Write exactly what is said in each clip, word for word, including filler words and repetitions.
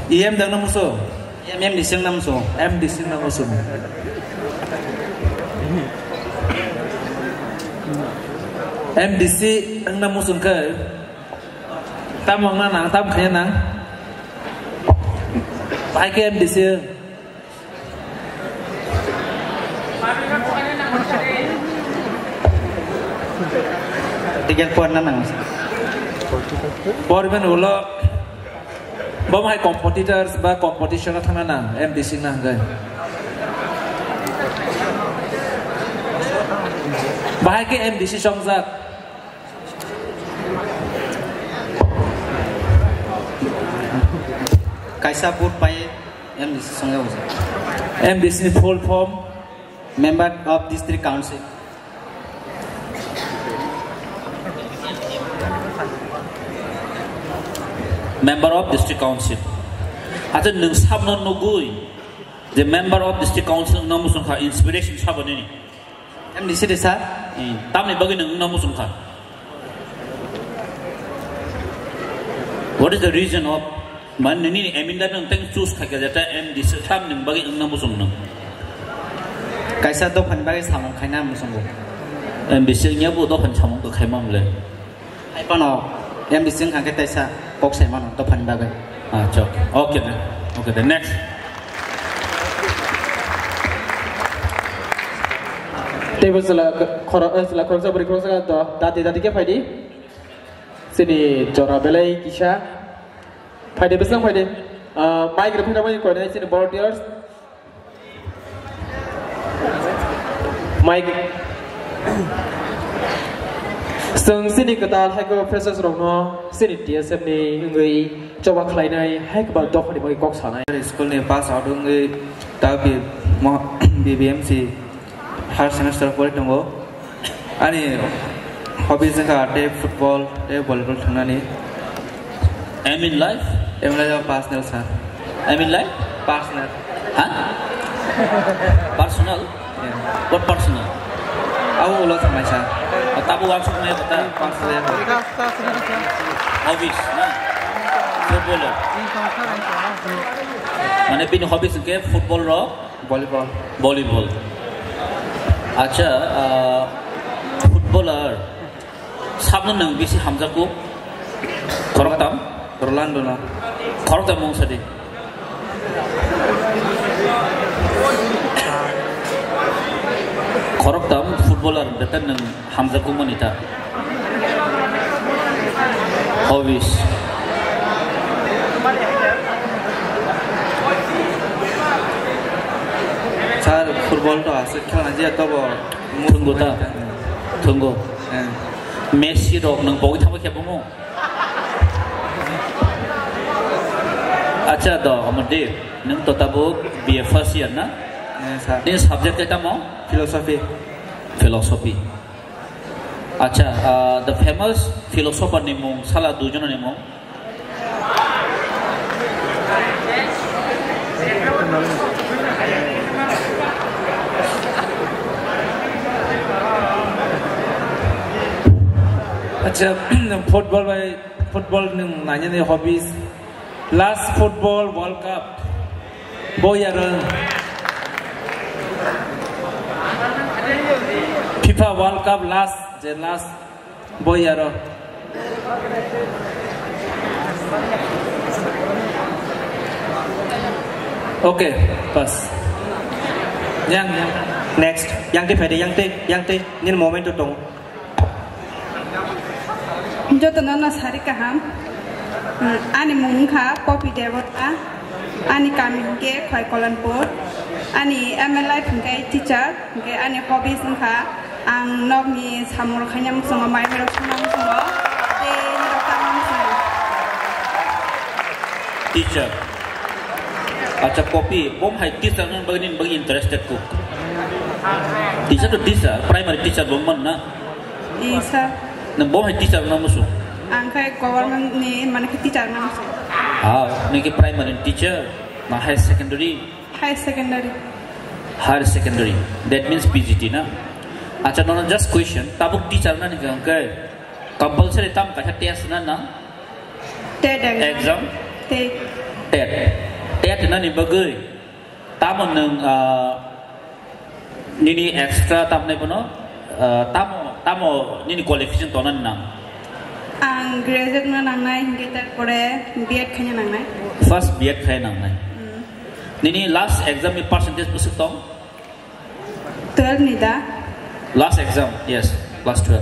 E M dang na muso? E M M D C wng na muso? M D C wng na muso? M D C wng na muso khe tamo wng na nang, tamo khe nang? Bahai khe M D C. Ticket por na nang. Por ben ulo. Bo hai competitors ba competition o thangna nang, M D C na hwnkhe. Bahai khe M D C songjak. Kaisa vote pai M D C songjak. M D C ni full form, Member of District Council. Member of District Council. Acha nwng sabno nugui je Member of District Council wngna muchung kha, inspiration sabo nini? M D C de sir. Hmm, tamni bagwi nwng wngna muchung kha? What is the reason of, man, nini aim in life nwng teng choose khaikha jeta M D C tam nwng bagwi wngna muchung nwng? Kaisa dophani bagwi samung khaina muchungo. M D C wngya bo dophani samung khaima mle. Hai phano M D C wngkha khe taisa kok sai mano dophani bagwi. Acha, okay, okay then. Okay then, next. Teibo chwla khoro-, eh, chwla khoroksa bwrwi khoroksa do, dati dati khe phaidi. Chini jora belai kisa. Phaidi, bwswng phaidi. Ah, mic rwphai rwmani koinai chini volunteers. Mic. Chwng chini kwtal hai khe freshers rokno chini T S F ni wngwi choba khlainai hai kwbang dophani bagwi kok sanai. School ni pass out wngwi ta B-, mo-, B B M C third semester pori tongo. Ani hobbies wngkha tei football tei volleyball thwngnani. Aim in life? Aim in life personal, sir. Aim in life? Personal. Ha? Personal? Yeah. What personal? Abo ulo thangnai, sir. O, tabo uansuk maya kota? Personal ya, sir. Hobbies, na? Footballer. Mane bini hobbies hwnkhe football rok? Volleyball. Volleyball. Acha, ah, footballer sabno nwng bisi hamjakgo? Khoroktam? Rolando no. Khoroktam mung sadi. Khoroktam footballer betan nwng hamjakgo mani ta. Hobbies. Sir, football to aswk khelna je tobo. Thwnggo ta? Thwnggo. Eh. Messi rok nwng pogwi thangba khe bomo? Acha do, omo de, nwng to tabuk B A first year na? Eh, sir. Nini subject khe tamo? Philosophy. Philosophy. Acha, ah, the famous philosopher ni mung, sala dui jona ni mung? Acha, football bai, football nwng nainani hobbies. Last football World Cup. Bo yaro. FIFA World Cup last, je last. Bo yaro. Okay, pas. Yang, yang. Next. Yang te phaidi, yang te, yang te. Nini moment to tong. Jotono no sari kaham. Ani mung wngkha Poppy Debbarma. Ani kami hwnkhe Khoikolonpur. Ani aim in life hwnkhe teacher, hwnkhe ani hobbies wngkha ang nokni samung rok khaina muchungo, mai rok songna muchungo, tei norok tangna muchungo. Teacher. Acha, Poppy, bom hai teacher wngna bagwi nini bagwi interested kuk? Teacher to teacher, primary teacher bo wngmano na? Ee, sir. Nwng bom hai teacher wngna muchung? Ang khe government ni, mane khe teacher wngna muchung. Ah, nini khe primary teacher, na higher secondary? Higher secondary. Higher secondary. That means P G T na? Acha, nono just question. Tabuk teacher na ni hwnkhe compulsory tam kaisa test na na? TET exam. Exam? TET. TET. TET hinani bagwi tamo nwng, ah, nini extra tamni bono, ah, tamo, tamo nini qualification tongnani nang? Ang graduate no nangnai, hinkhe tarpore B Ed khaina nangnai. First B Ed khai nangnai. Hmm. Nini last exam ni percentage bwswk tong? Twelve ni da? Last exam, yes, class twelve.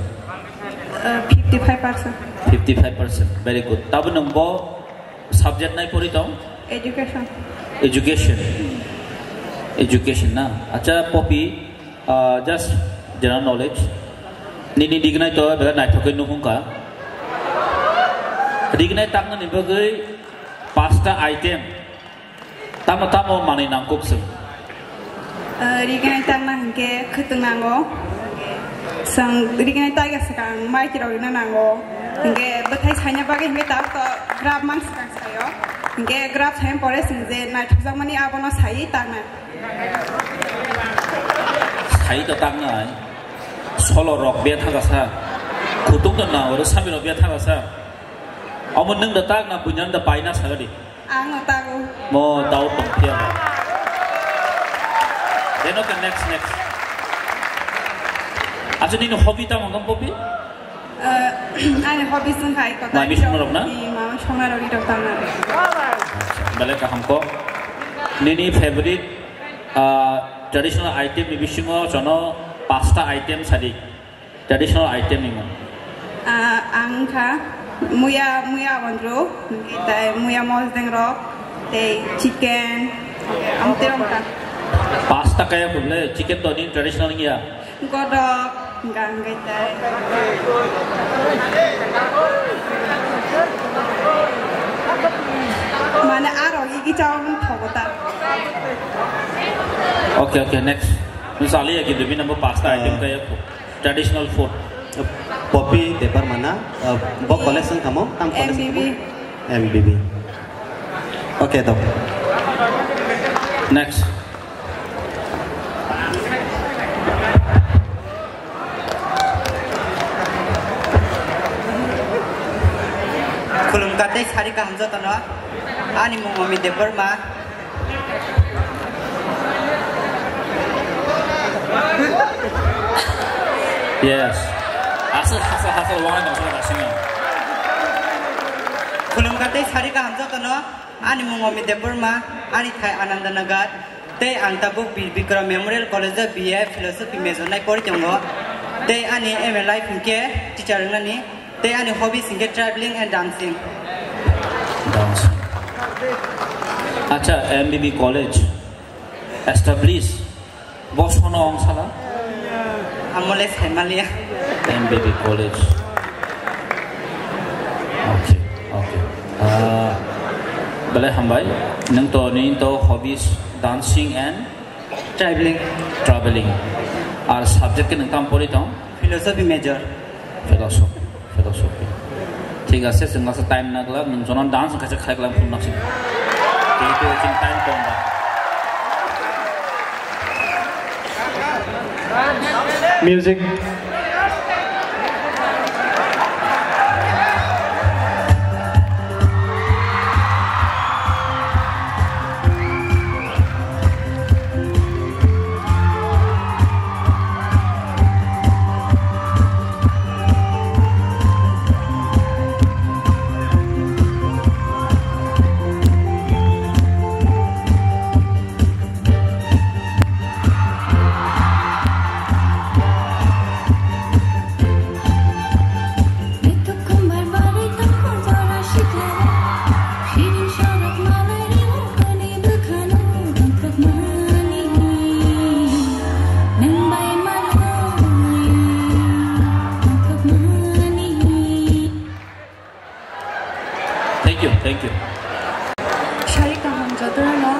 Uh, fifty-five percent. Fifty-five percent, very good. Tabo nwng bo subject nai pori tong? Education. Education. Education na. Acha, Poppy, uh, just general knowledge. Nini rignai to bela naithok khe nukhung kha. Rignai takna ni bagwi pasta item. Tamo tamo manwi nangkuk chwng? Eh, rignai tangna hinkhe khwtwng nango. Chwng rignai taiga swkang maiti rok rina nango. Hinkhe bwthai saina bagwi hinkhe tabuk to graph mang swkang sayo. Hinkhe graph saina pore chwng je naithokjakmani abono sai tangna. Sai to tangnai. Solo rok betha kasa. Khwtwng to nango, rwsami rok betha kasa. Omo nwng da takna, buinan da paina sagadi. Ang no tago. Mo tao tongphia. Then okay, next, next. Acha, nini hobby tamo wngkha, Poppy? Eh, ani hobby wngkha eko. Mami songrok na? Mami songrok ni rok tangna. Belai kaham kok. Nini favorite, ah, traditional item ni bisingo jono pasta item sadi. Traditional item ni mung. Ah, ang kha muya, muya wandru, tei muya mosdeng rok, tei chicken, ang tei wngkha. Pasta kaya khuble, chicken to ni traditional ya. Godok, hingka hingkai tei. Mane aro igi chawang thogo ta. Okay, okay, next. Misali ya gitu, bini nang pasta item kaya khu. Traditional food. Poppy Debbarma na, uh, bo college wng kamo, tam college M B B. Wng kamo? M B B. Okay, to. Next. Khulumkha tei sari kaham jotono. Ani mung Omi Debbarma. Yes. Asal, asal, asal, wangni nang sini kasih ni. Khulumkha tei sari kaham jotono, ani mung Omi Debbarma, ani thai Anandanagar, tei ang tabuk Bir Bikram Memorial College o B A Philosophy major nai pori tongo, tei ani aim in life hinkhe teacher wngnani. Tei ani hobbies hinkhe traveling and dancing. Dancing. Acha, M B B college establish. Bosono ong sala? Amole Saimalia. M B B college. Okay, okay. Ah, belai hambai. Nang to, nini to hobbies dancing and traveling. Traveling. Ar subject ke nang tam pori tong? Philosophy major. Philosophy. Philosophy. Thik ase, chwng masa time na glak, nwng jono dance khaisa khai glak phun naksi. Jehetu chwng time kom ba. Music. Thank you, thank you. Sari kaham jotono.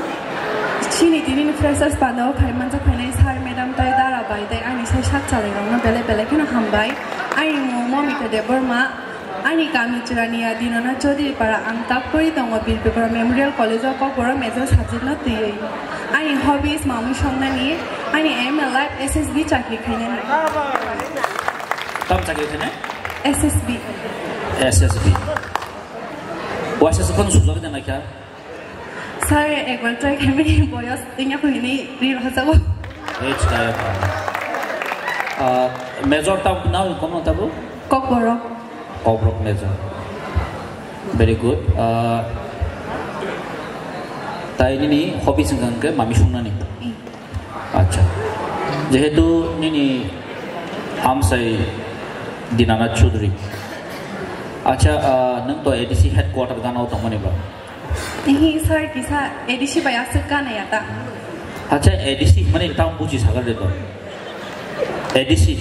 Chini tini ni freshers panda o phai manjak phainai sir, madam, tai dara bai, tai ani sai sak chalai rokno belai belai kheno hambai. Ani mung Momita Debbarma, ani kami Churania Dinona Chaudhary Para, ang tap kori tongo Bir Bikram Memorial College o Kokborok major subject no twiwi. Ani hobbies mamui songnani, ani aim in life S S B chakri khainani. Tam chakri khainai? S S B. S S B. Waisa se phone sujak de naikha. Sir, ekbar try khaimani boyos wngya kho hinwi ri rwjago. Age kaya kha. Ah, major ta nang kono tabu? Kokborok. Kokborok major. Very good. Ah, tai nini hobby sengkang ke mami sungnani. Hmm. Acha. Jehetu nini amsai Dinanath Chaudhary. Acha, ah, nang to A D C headquarter gana tongmani ba? Ihi sir kisa A D C bai aswk kana ya ta. Acha, A D C mani tamo buji sagar de to. A D C.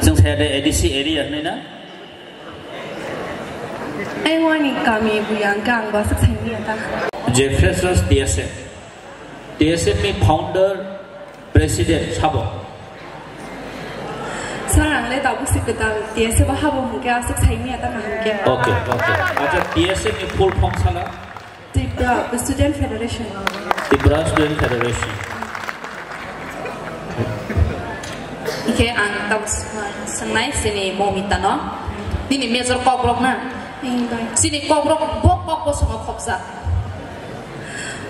Jeng saya de A D C area ni na? Ai wani kami buyang kang ba aswk saini ya ta. Jeffrey Sars T S F. T S F ni founder, president sabo? Sir, ang le tabuk si kwtal T S F habo hwnkhe aswk saimya ta kaham khe. Okay, okay. Acha, T S F ni full form sala? Tripura Student Federation. Tripura Student Federation. Ikhe ang tabuk swngnai sini Momita no. Nini major kokborok na? Sini kokborok bo kok bo songo khopjak.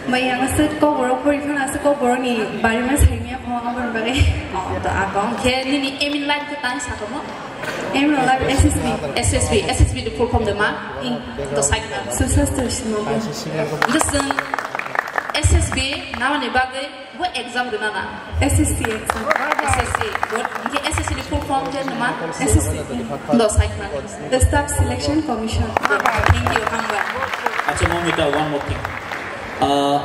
Bai, ang aswk kokborok pori phano aswk kokborokni bari ma saimya pho aboni bagwi. Oh, to ako. Khe nini aim in life khe tang sa komo? Aim in life S S B. S S B, S S B the full form de ma? Ing. To sai na. Social Studies ma pho. Hwnkhe chwng S S B namani bagwi bo exam rwna na? S S C exam. S S C. Good. Hwnkhe S S C the full form khe nama? S S C. Do sai na. The Staff Selection Commission. Thank you, hambai. Acha, Momita, one more thing. Ah,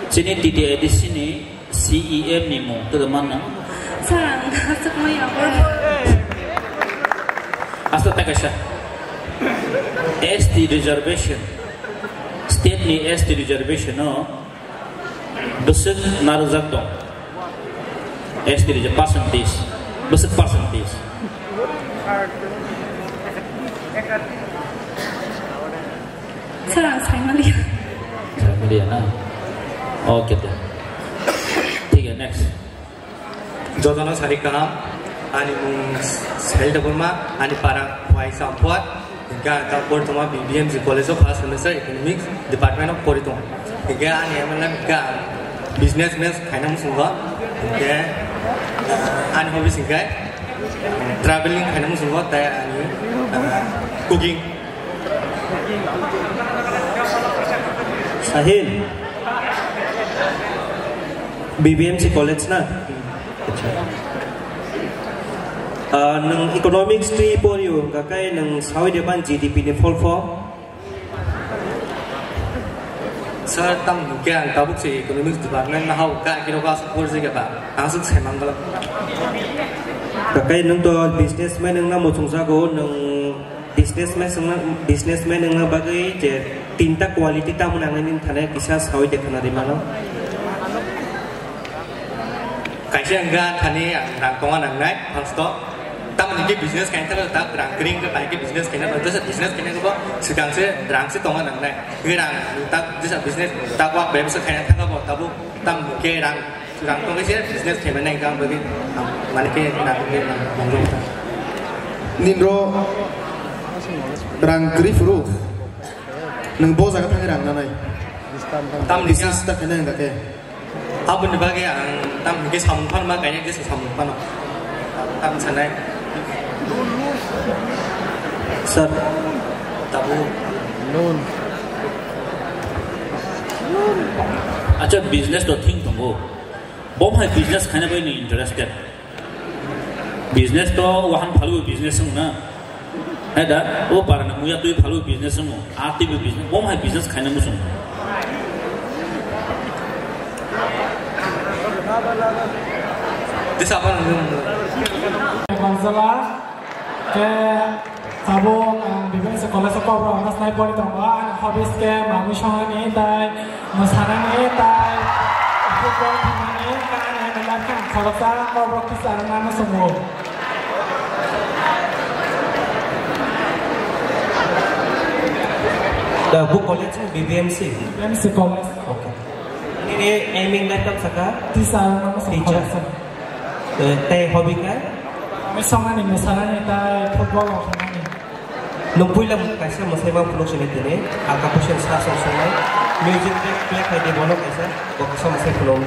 chini T T A D C ni C E M ni mung, to the man na? Sir, ang aswk mai ya. Asta ta kaisa. S T reservation. State ni S T reservation no. Bwswk narwkjak tong? S T reserve percentage. Bwswk percentage? Sir, ang saimaliya. Saimaliya na? Okay, de. Thik hai, next. Jotono sari kaham, ani mung Sahil Debbarma, ani para Khwai Samphuar, hingke ang ta pori tongma B B M C College of First Semester Economics Department of pori tong. Hingke ani M L M hingke ang business manage khaina muchungo, hingke, ah, ani hobbies hingke traveling khaina muchungo, tei ani, ah, cooking. Sahil, B B M C College na? Ah, nwng economics twi pori o, hwnkha khe nwng sawi de ban G D P ni full form? Sir, tam hwnkhe ang tabuk se economics department no hao, ka kiro ka aswk porjai khe ba, ang aswk sai man bwla. Hwnkha khe nwng to businessman wngna muchungjago, nwng Businessman wngna, businessman wngna bagwi je tinta quality tamo nangnai nini thani kisa sawi de khna ri mano. Kaisa wngkha thani ang rang tonga nangnai, first o. Tamoni khe business kaisa ta rang kring khe bai khe business kaisa, jesa business kaisa khe bo swkang se rang se tonga nangnai. Khe rang ta jesa business ta wak bai bwsa khaina thangkha bo tabuk tam khe rang Rang tongwi se business khaimani hwnka ang bagwi, ah, mani khe nang khe nang nang. Ninro rang kwrwi phuru nwng bo jaga thangwi rang nanai. Tamni business ta khaina hwnka khe. Aboni bagwi ang tamni khe samung phano ma kainai khe samung phano. Tam sanai. Sir. Tabu. Loan. Acha, business to thing tongo. Bo hai business khaina bai ni interested. Business to wahan phalu business wng na. Hai da, o para na muya twi phalu business wng. A twi business. Bo hai business khaina musung. This apa? Manzala. Khe tabuk ang B B M C College o Kokborok wngna snai pori tongo. Ani hobbies khe mangwi songnani, tai mwsanani, tai football thumnani, khe ani M L M khe ang khoroksa Kokborok teacher wngna muchungo. Da, bo college ni B B M C? B B M C College. Okay. Nini aiming life tamo saka? Teacher wngna muchungo. Teacher. Khoroksa. Eh, tei hobby khe? Mangwi songnani, mwsanani, tai football rok thumnani. Nwng puila kaisa mwsai ma phunuk sini tini, ang kapusin sa song songnai. Music track play khai di, bono kaisa, bo kosong se khulum.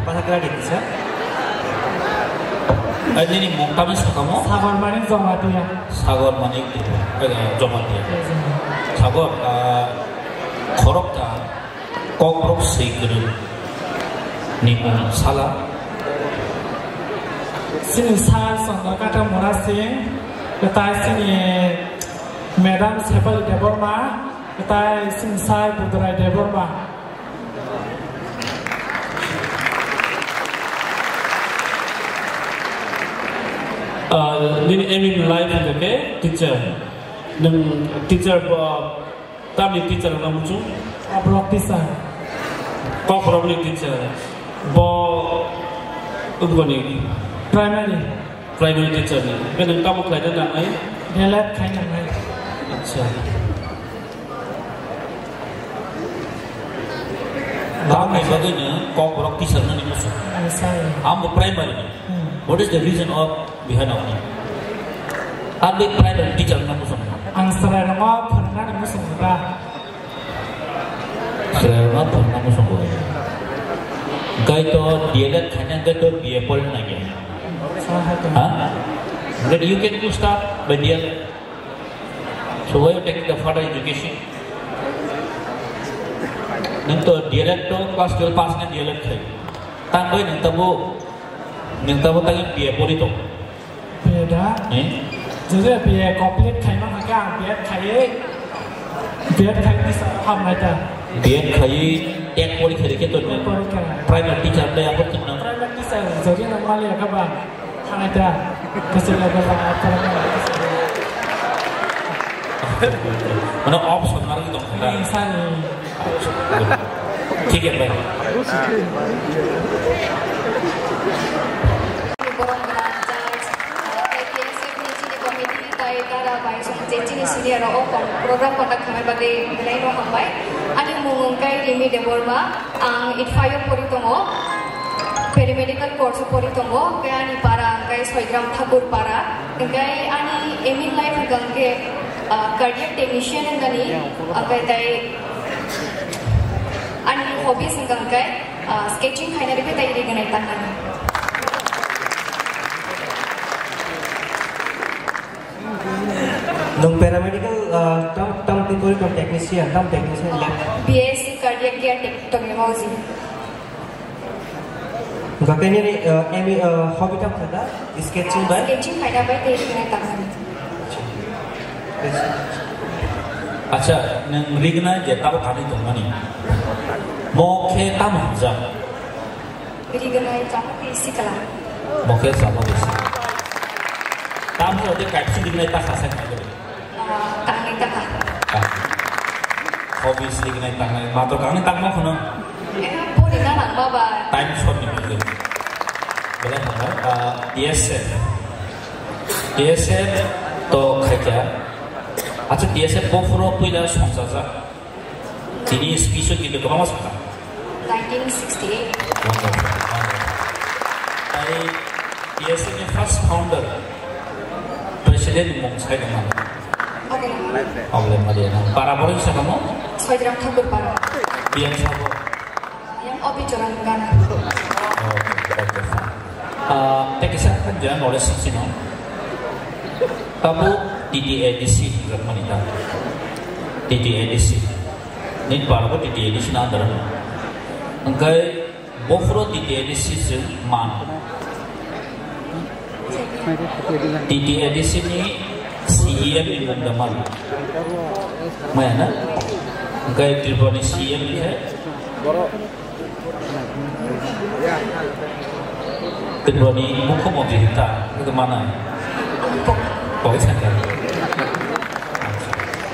Bahai khe ready kisa. Ai, nini mung tamo sakamo? Sagor Manik Jamatia. Sagor Manik, eh, Jamatia. Yes, sir. Sagor, ah, khoroksa. Kokborok swi kwrwng ni mung sala. Chini sir Chandrakanta Murasing, kwtai chini madam Sefali Debbarma, kwtai chini sir Budurai Debbarma. Ah, nini aim in life hwnkha khe teacher. Nwng teacher bo Tamni teacher wngna muchung? Kokborok teacher. Kokborokni teacher. Bo wngoni? Primary. Primary teacher ni. Be nwng tamo khlaina nangnai? D L Ed khai nangnai. Acha. Tamni bagwi nwng Kokborok teacher wngnani muchung? Ang sai. Ambo primary ni. Hmm. What is the reason of behind of me? Public private teacher na muchung. Ang chwrairokno phwrwngnani muchung da. Chwrairokno phwrwngna muchung. Gaito D L Ed khaina gaito B A pori na gya. Saha to. Ha? That you can do start by D L Ed. So why you taking the further education? Nang to D L Ed to class twelve pass na D L Ed khai. Tang bai nang tabo Nwng tamo tagwi B A pori tong? B A da? Eh? Jodi B A complete khaima hake ang B Ed khaiwi, B Ed khaiwi sa hamnai ta. B Ed khaiwi tet porikha rikhe to nwng. Porikha. Primary teacher bai abo tong nang. Primary teacher jodi nang mali akhaba hanai ta. Kasi laga ba apa. Mane option narwgwi tong kha. Ni sani. Thik hai bhai. Borok gwnang judge, tei K S F ni chini committee ni tai dara bai song je chini senior rok o kon-, program conduct khamai bagwi belai no hambai. Ani mung wngkha Rimi Debbarma, ang ITFA o pori tongo, paramedical course o pori tongo, hwnkhe ani para wngkha Soigram Thakur para, hwnkhe ani aim in life wngkha hwnkhe, ah, cardiac technician wngani, hwnkhe tai Ani hobbies wngkha hwnkhe, ah, sketching khaina rikhe tei rignai tangnani. Nwng paramedical, ah, tam, tam twi pori tong technician, tam technician lab? B S C cardiac care tech-, technology. Hwnkha khe nini, ah, aim, ah, hobby tam kha da? Sketching bai? Sketching khaina bai tei rignai tangnani. Acha, nwng rignai je tabo kanwi tongmani. Mo khe tamo hwnjak? Rignai chama khe sikla. Mo khe chama khe sikla. Tamo de kaipsi rignai ta khasai nai. Ah, tangni tangha. Ah. Hobbies ni gnai tangnai. Matro kangni tangma kheno. Eh, pori na nang baba. Time short ni bile. Belai hambai, ah, T S F. T S F to khaikya. Acha, T S F bophuro puila songchajak. Tini speech o kintu kwbangma sakha. Nineteen sixty-eight. Wonderful, wonderful. Tai T S F ni first founder, president ni mung sai tongma? Ogle. Ogle Maria na. Para borok sa kamo? Soigram Thakur para. Biang sabo? Yang Obi Choran Gana. Oh, okay, okay. Ah, tei kisa khanja knowledge sisi no. Tabo T T A D C hinjak mani ta. T T A D C. Nini para bo T T A D C na andar. Hingke bophuro T T A D C se man. T T A D C ni C E M ni mung da man. Maya na? Hingke Tripura ni C E M ni hai. Borok. Ya. Tripurani mukhyamantri hinta, ito manai. Pogit sangkar.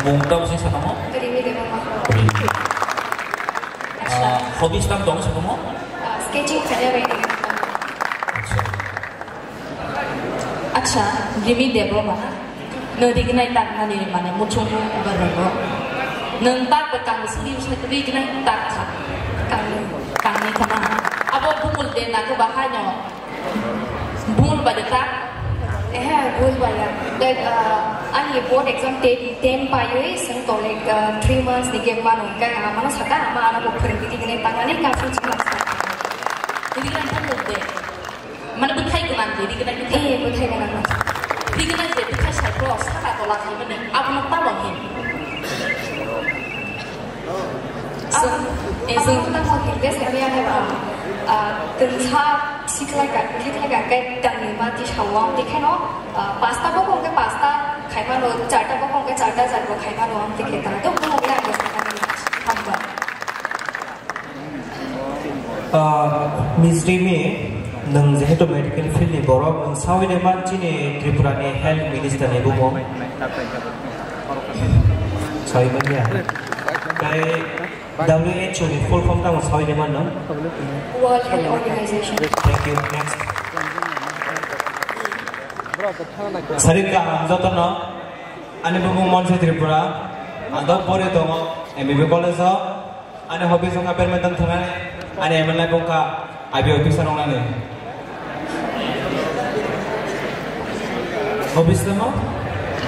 Mung tamo sing sanamo? Rimi Debbarma. Rimi. Acha. Ah, hobbies tam tong sanamo? Ah, sketching khaina bai. Acha. Acha, Rimi Debbarma. Nwng rignai tak nani mane muchung barano. Nwng tak ba kang sidi usai rignai tak kha. Kang, kang ni khama. Abo bumul de na ko bahai no. Bumul ba de tak. Eh, bumul ba ya. Like, uh, ani board exam ten, ten paiwi seng to like, uh, three months ni gap mano. Kaya mana saka ama ano bo phwrwngwi rignai tak nani kang sidi usai. Rignai bumul de. Mane bwthai gwnang de, rignai bwthai. Eh, bwthai gwnang. Rignai je bwthai saipro, saka tola khaimani, abono tamo hin. So, eh, so, abono tamo hin, bes kami ano, ah, twngsa sikhlai ka, sikhlai ka, kai tangni ma ti sawang, ti kheno, ah, pasta bo kong ke pasta khaimano, charta bo kong ke charta, charta khaimano, am ti khe ta. To, bumo ya, bes kami hamba. Ah, Miss Rimi, nwng jehetu medical field ni borok, nwng sawi de man chini Tripura ni health minister ni bumung. Sawi man ya. Kai W H O ni full form tamo sawi de man no? World Health Organization. Thank you. Next. Sarika, ang joto no, ani bumung Monse Tripura, ang dok pori tongo, M B B college o. Ani hobbies wngkha badminton thwngnani, ani aim in life wngkha I B officer wngnani. Hobbies tamo?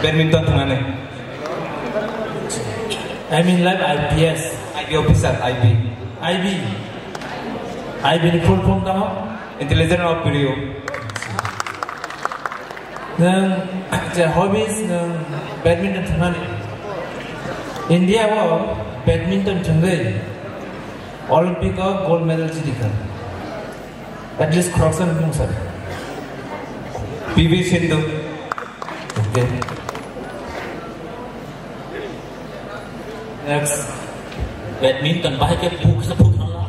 Badminton thwngnani. Aim in life I P S. I B officer, I B. I B. I B ni full form tamo? Intelligent of Bureau. Nwng je hobbies nwng badminton thwngnani. India o badminton thwngwi Olympic o gold medal chini kha. At least khoroksa ni mung sa. P V Sindhu. Okay. Next. Badminton bahai ke buk se buk nang la.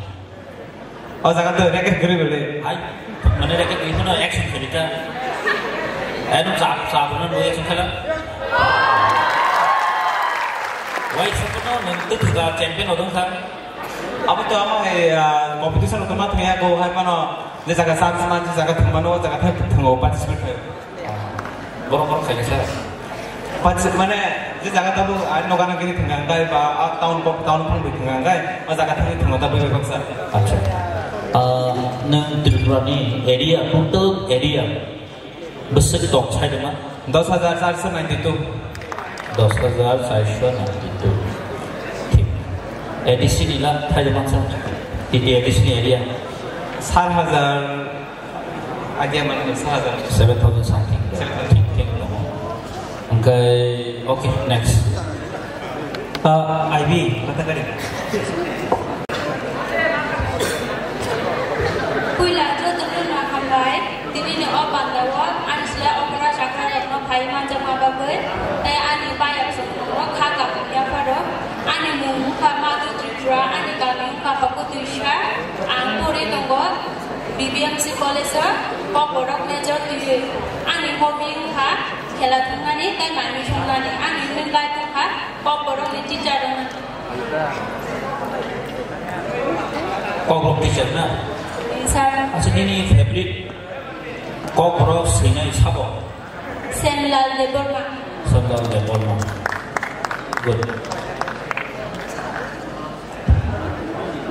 O jaga to racket guri bole. Hai, mane racket guri kono action kheli ta. Ai no chap chap no no action khela. Wai se kono nang to thuga champion odong kha. Abo to ama hai, ah, competition to ma thaya go hai mano je jaga chance man je jaga thang mano o jaga thang thango participate khai. Borok borok khaikhe sir. Pachi, mane, je jaga tabuk, ah, nokana gini thwngkha hwnkhe ba, ah, town bo, town phang bai thwngkha hwnkhe, o jaga thangwi thwngkha tabuk bai baksa. Acha. Ah, nwng Tripura ni area, total area bwswk tong sai rwma? Dos hajar charso ninety two. Dos hajar charso ninety two. Thik. A D C ni la thai rwma sa? T T A D C ni area. Sar hajar. Idea mane sa hajar. Seven thousand something. Seven thousand. Thik, thik, no. Okay, okay, next. Ah, I B, kata kari. Puila jotono no hambai, tini ni o panda o, ani sila okra sakha rok no phai manjakma bagwi, tei ani bayap song no kha kapung yapharo, ani mung wngkha Madhu Tripura, ani kami wngkha Pakutwisa, ang pori tongo. B B M C College o Kokborok major twiwi. Ani hobby wngkha khela thwngmani tei manwi songmani. Ani main life wngkha Kokborokni teacher wngmani. Kokborok teacher na? Sir. Acha, nini favorite Kokborok swinai sabo? Semlal Debbarma. Semlal Debbarma. Good.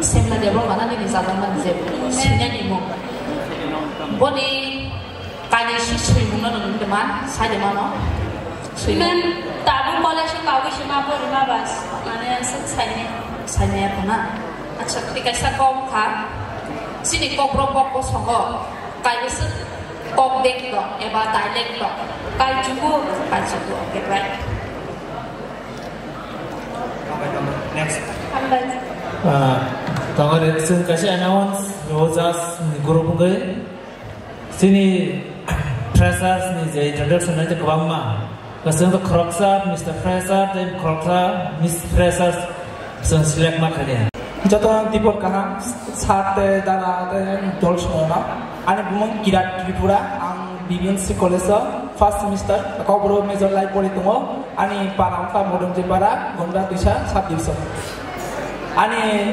Semlal Debbarma na nini jaga man je sinyani mo. Boni kani si swimung no nung de man, sai de mano. Swimung. Men tabu college kawi sima bori ma bas. Mane asuk sai ne. Sai ne ko na. Acha, kri kaisa kok kha. Sini kok ro kok ko sogo. Kaisa kok dek to, eba dialect to. Kaichuku, kaichuku, okay, right. Next. Hambai. Ah, tongore, chwng kaisa announce, Rojas ni group wngwi. Chini freshers ni je introduction nai kwbangma. Kasing to khoroksa, Mister Fresher, tei khoroksa, Miss Freshers, chwng select ma khalia. Joto tipor kaham, sir tei dada tei dol songma. Ani bumung Kirat Tripura, ang B B M C College o first semester, Kokborok major lai pori tongo. Ani para wngkha Modonjoi para, Gonda Twisa sub division. Ani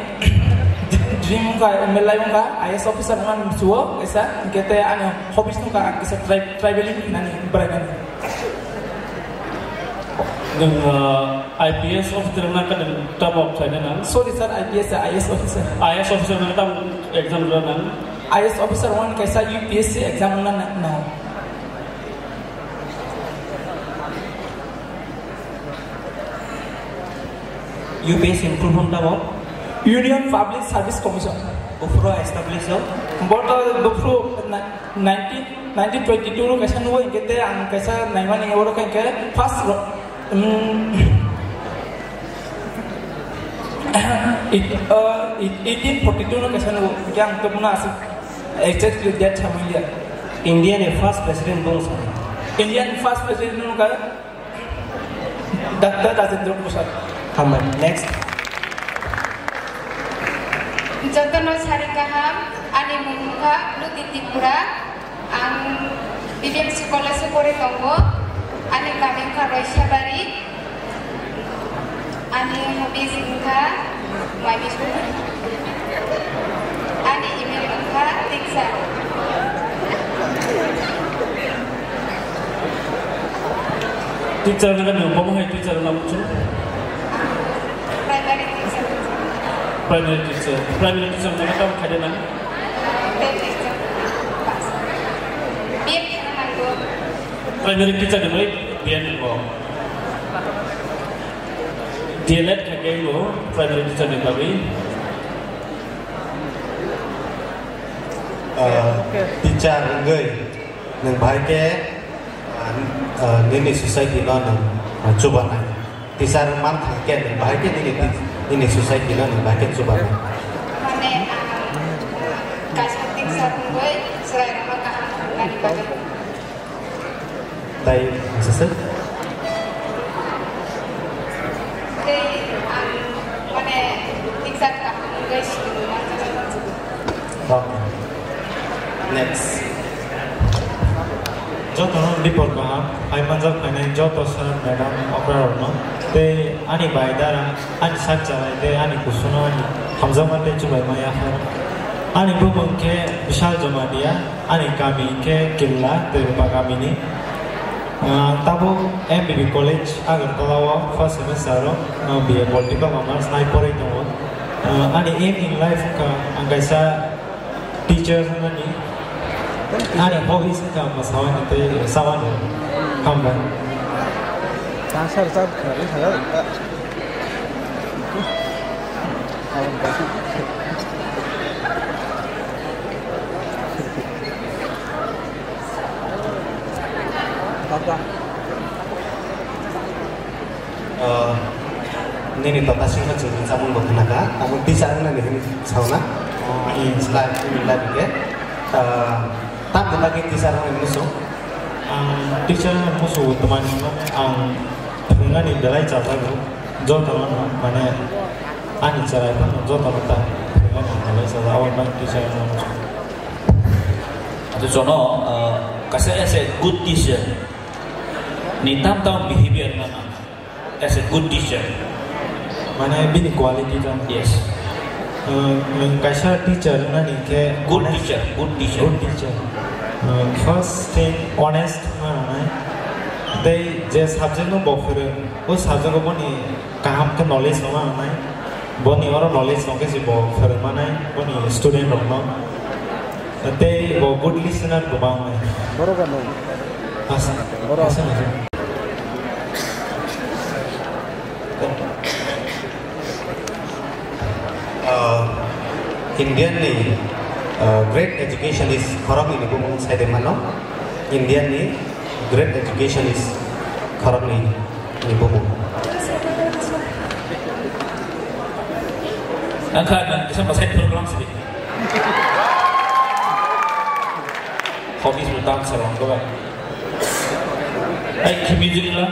dream wngkha, M L A wngkha, I A S officer wngmani musuo kaisa, hwnkhe tei ani hobbies wngkha ang kisa tri-, traveling hinani berainani. Nwng, uh, I P S officer wngna khe nwng tamo khlaina nang? Sorry sir, I P S, I A S officer. I A S officer wngna tamo exam rwna nang? I A S officer wngna kaisa U P S C exam wngna nang, no. U P S C ni full form tamo? Union Public Service Commission. Buphuru establish o? Boto buphuru na-, nineteen, nineteen twenty-two no kaisa nugo, hingke te ang kaisa naimani oro khe hingke first ro-, um, it-, uh, it-, eighteen forty-two no kaisa nugo, hingke ang to muna aswk exactly date samaliya. India ni first president bung sa? India ni first president no ka Doctor Rajendra Prasad. Hambai. Next. Jotono sari kaham, ani mung wngkha Luti Tripura, ang B B M C College o pori tongo, ani kami wngkha Roisabari, ani hobbies wngkha Ani email wngkha teacher. Teacher wngkha nwng bomo hai teacher wngna muchung? Primary teacher. Primary teacher. Primary teacher wngkha tamo khaide nang? Ten exam pass. B Ed khaina nango. Primary teacher ni bai B Ed nango. D L Ed kha khe bo primary teacher ni bagwi. Ah, teacher wngwi nwng bahai khe, ah, ah, nini society no nwng, ah, chubanai. Teacher man thang khe nwng bahai khe nini, nini society no nwng bahai khe chubanai. Mane, ah, kaisa teacher wngwi chwrairokno kaham phunuknani bagwi. Tai, sese? Tei ang, mane, exact kaham wngwi sini manjak. Okay. Next. Jotono bipor kaham, hai manjak phainai joto sir, madam, okra rokno. Tei ani bai dara, ani sak chalai tei ani kusuno ani hamjakma tei chubaima yaphar. Ani bumung khe Bishal Jamatia. Ani kami khe Killa, Twirupa kamini. Ah, tabuk M B B College Agartala o first semester o, ah, B A Political Honours hai porwi tongo. Ah, ani aim in life wngkha ang kaisa teacher wngnani. Ani hobbies wngkha mwsawani tei sawani. Hambai. Ah, nini tota singha chwngni chamung bo khna kha, abo teacher wngnani hwnwi sauna. Oh, ani slide, ani slide khe. Ah, tamni bagwi teacher wngnani musu? Ang teacher wngnani musu twmani ang phwrwngnani belai chajago. Jotono mane ani chwrai phano jotono ta phwrwngnani ang belai chajago, abo bai teacher wngnani musu. Ado jono, ah, kaisa as a good teacher ni tam tam behavior nana as a good teacher. Mane bini quality tam. Yes. Uh, nwng kaisa teacher nani khe good teacher, good teacher. Good teacher. Uh, first thing, honest ma nai. Tei je subject no bo phwrwng, o subject o boni kaham khe knowledge rwma nangnai. Boni oro knowledge tong khe se bo phwrwng manai boni student rokno. Tei bo good listener bo bangnai. Borok ano. Asa. Borok. Asa, asa. Uh, Indian ni, uh, great education is khoroknwi ni bumung sai de mano. Indian ni great education is khoroknwi. Ni bubu. Angkha nang kisa masai program sini. Hobbies mo dancer ang ko ba. Ai, ki music la.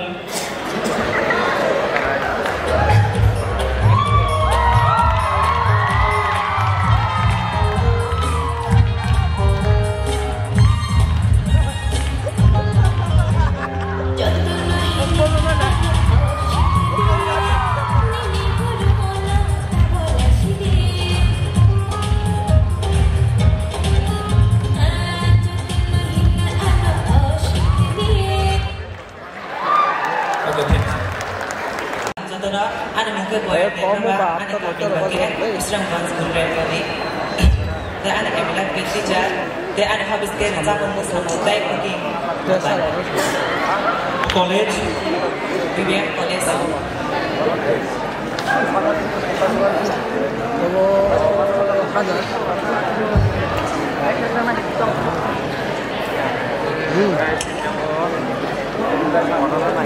Ani kapin ba khe Bisramganj Gundrepani. Tei ani M L A khe teacher, tei ani hobbies khe rwchapmung, mwsamung tei cooking. College? B B M College.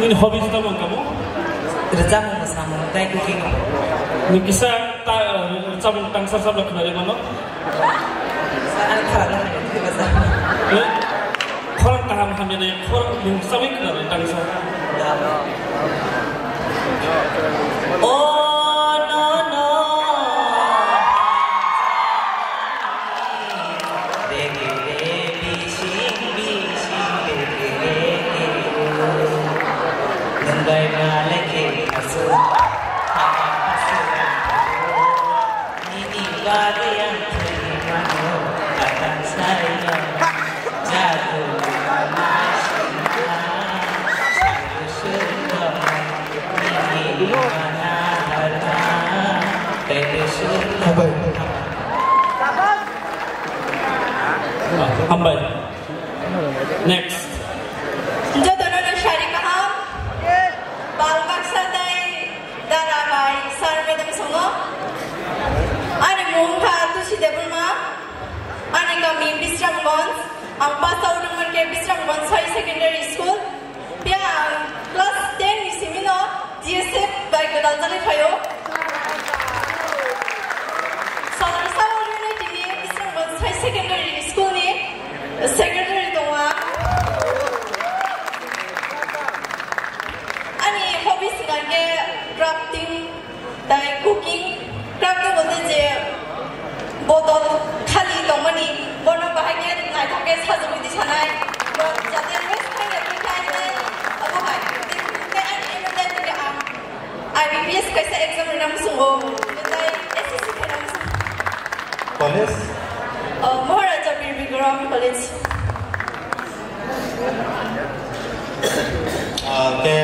Nini hobbies tamo wngkha mo? Rwchapmung, mwsamung tei cooking. Ni kisa ta, rwchapmung tangsa sabla khwnarwi mano? Ani khorang no hamya thwibaja. Eh? Khorang kaham hamya nai, khorang mung sawi khwnarwi tangsa. Oh, no, no. Begele bising bising begele kebo. Nwng bai malai khe aswk. Nini bagwi ang thwi mano, katang saino. Jadu masing ha, sadu sundor. Nini mana harma, tedu sundor. Hambai. Next. Jotono no sari kaham. Bal baksa tei dara bai sir madam songo. Ani mung kha Tusi Debbarma. Ani kami Bisramganj. Ang pass out wngmani khe Bisramganj High Secondary School. Phiya ang class ten ni simi no G S F bai gwdal jagwi phaio. Salarsa Unity ni Bisramganj High Secondary School ni secretary tongo ang. Ani hobbies hwnkha khe crafting, tei cooking, craft ni bodol je bodol khali tongmani, bono bahai khe naithok khe sajagwi di sanai, bo jate waste khai ya, khai khai nai, abo hai. Tei, tei ani aim tei tei ang I B P S kaisa exam rwna muchungo, tei S S C khaina muchungo. College? Oh, Maharaja Bir Bikram College. Ah, khe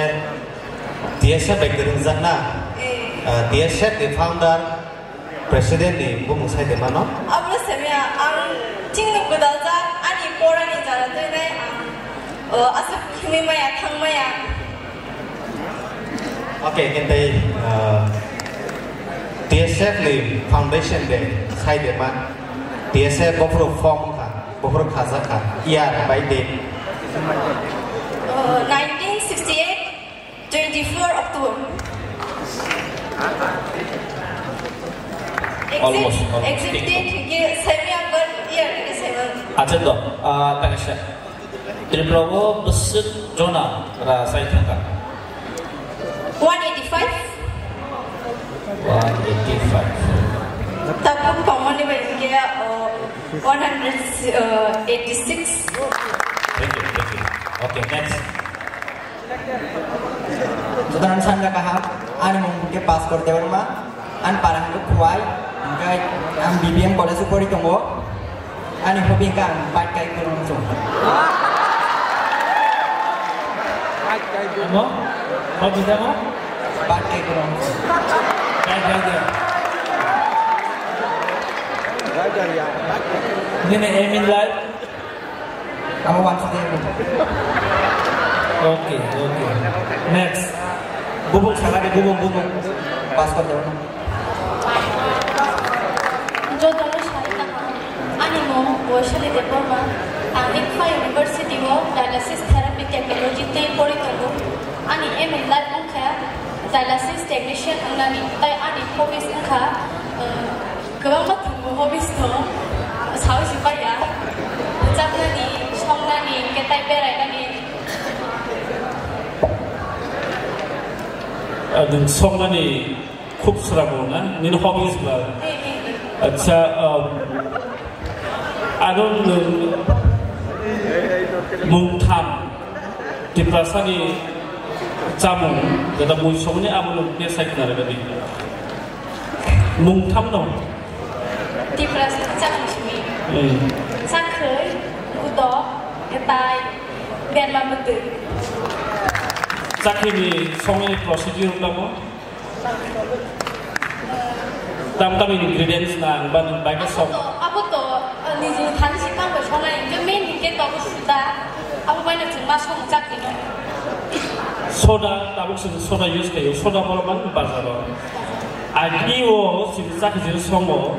T S F bai kwrwngjak na? Eh. Ah, T S F ni founder, president ni bumung sai de mano? Abo se maya, ang chini gwdaljak, ani porani jara twi nai ang, oh, aswk himwi maya, thang maya. Okay, khe tei, ah, T S F ni foundation de sai de man? T S F bophuru form kha, bophuru khajak kha, year bai date? Oh, nineteen sixty-eight. Twenty-four October. Almost, almost. Exact, exact date hwnkhe saimaya, but year hwnkhe saimaya. Acha to, ah, tangsa. Tripura o bwswk jona ra sai thangkha? One eighty-five. One eighty-five. Tabuk pamani bai hwnkhe, oh, one hundred eighty-six. Thank you, thank you. Okay, next. Jotono sanja kaham, ani mung khe Bhaskor Debbarma, ani para hwnkhe Khowai, hwnkhe ang B B M college o pori tongo, ani hobby hwnkhe ang bike kai kwrwng song. Ano? Hobby tamo? Bike kai kwrwng song. Bike rider. Nini aim in life? Amo wansukya. Okay, okay. Next. Bubung sakani bubung, bubung. Bhaskor Debbarma. Jotono sai kaham. Ani mung Boishali Debbarma. Ang Ikpha University o dialysis therapy technology tei pori tongo. Ani aim in life wngkha dialysis technician wngnani, tei ani hobbies wngkha, uh, kwbangma thwngmung hobbies tongo, saui se paiya, rwchapnani, songnani, hwnkhe tei berainani. Ah, nwng songnani khub swrang na? Nini hobbies ba? Eh, eh, eh. Acha, um, ano nwng mungtham Tiprasani chamung, jeta mui songni amo nwng khe sai khna rwdi. Mungtham no? Tiprasani chamung simi. Hmm. Chakhwi, gudo, etai, berma bwtwi. Chakhwini songni procedure tamo? Bangso. Tam tam ingredients na ang ba nung bai ka sok. Abo to, abo to, uh, niji thani si tang bai songnai, hingke main hingke to abo suda. Abo bai no chwng ma song chak hino. Soda, tabuk se soda use khayo, soda boro man bazar o. Agni o si chak jil songo.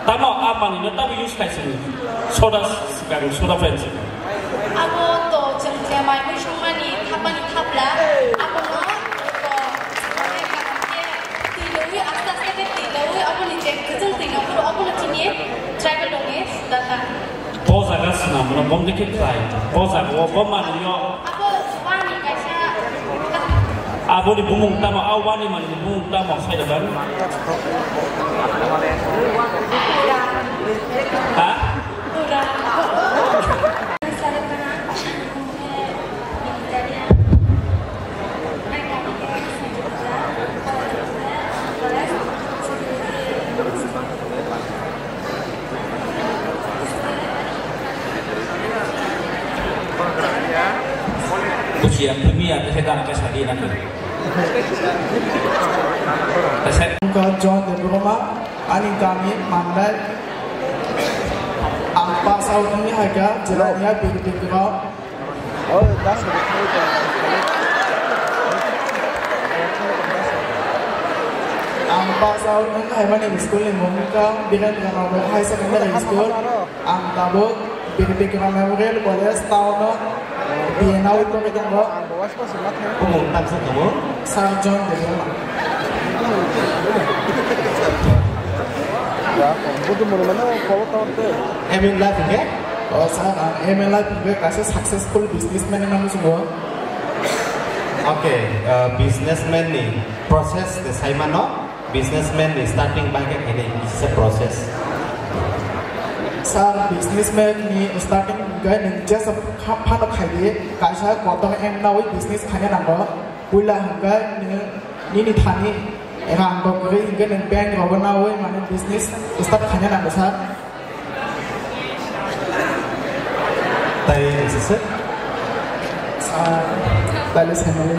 Tamo a manino tamo use khai sini. Soda sikang, soda friends. Abo to chwng je mai mui songmani thapani thapla. Abo no to twi lowi aste aste ke twi lowi abo ni je kwchwng twi no phuru abo no chini tribal rok ni suda ta. Bo jaga swnam no bom dikhe khlai. Bo jaga o bo manino. Abo wani kaisa. Aboni bumung tamo, a wani manini bumung tamo sai da ban? Ha? Buji yang demi ya, saya dah nak saya nak. Saya John Debbarma, ani kami Mandai. Ang pass out ni haika, jelai niya big big rok. Ang pass out wngkha haimani school ni mung wngkha Birendra Nagar High Secondary School. Ang tabuk Birendra Memorial College town o B A nawi tongwi tongo. Bumung tamsa tongo. Sir John Debbarma. Aim in life hingke? O sir, ang aim in life hingke kaisa successful businessman wngna muchungo. Okay, uh, businessman ni process de saimano, businessman ni starting bai khe khainai kisa process. Sir, businessman ni starting hingke nwng jesa kha-, phano khaidi, kaisa kotor aim nawi business khaina nango. Puila hingke nwng nini thani rang rok kwrwi hingke nwng bank rogo nawi mane business start khaina nango sir. Tai sir? Sir, taile sai mali.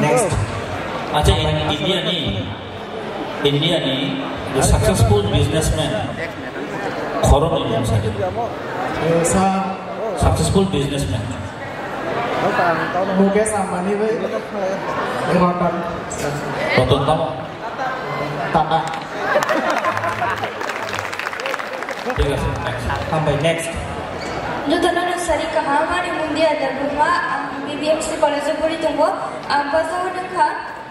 Next. Acha, in India ni, India ni the successful businessman khoroknwi mung sa di. Eh, sir. Successful businessman. Mukesh Ambani bai Ratan. Ratan tamo? Tata. Thik ase, next. Hambai, next. Jotono no sari kaham, ani mung Diya Debbarma, ang B B M C college o pori tongo, ang pass out wngkha.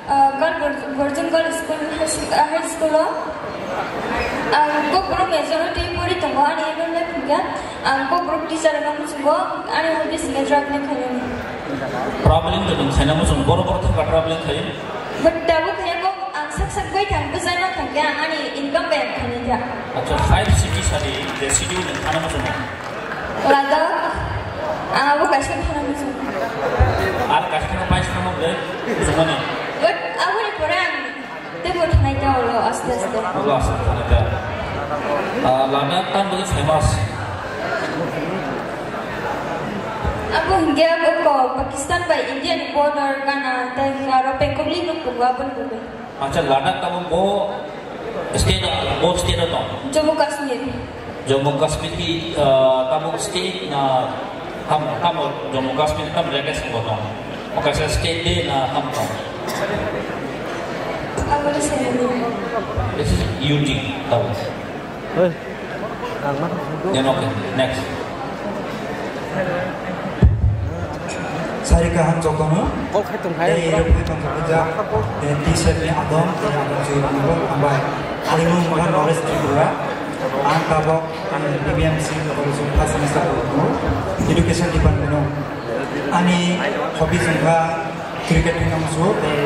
Ah, Girl Virgin Girl School, High School, ah, High School o. Ang kok borok major o tei pori tongo, ani aim in life hingkhe ang kok borok teacher wngna muchungo, ani hobbies hingkhe traveling khainani. Traveling to nwng khaina muchungo, borok borok thangkha traveling khai? But tabuk khaina kok ang sak sak bai thang, bwsai ma thangkhe ang ani income bai ang khainai kha. Acha, five city sadi, je city o nwng thangna muchungo? Ladakh, ang abo kaisa thana muchungo. Ar kaisa thana pais thana ble, muchungmani. But aboni pore ang teibo thanai ta ulo aste aste. Ulo aste thanai ta. Ah, Ladakh tam bagwi famous? Abo hingke abo ko Pakistan bai India ni border gana tei aro pengkukli nuk tongo aboni bagwi. Acha, Ladakh tamo bo state, bo state o tong? Jammu Kashmir. Jammu Kashmir ki, ah, tamo state na tam, tamo Jammu Kashmir tam rega sing bo tong? O kaisa state de na tam tong? Abo ni sini. This is U T tamo. Hey. Then okay, next. Sari kaham jotono. Call khai tong khai. Tei rok khai tong kha jak. Tei T-shirt ni adom, tei adom jui rok no hambai. Ani mung wngkha Naresh Tripura. Ang tabok, eh, B B M C college o first semester o tongo. Education department o. Ani hobbies wngkha cricket wngkha musugo, tei,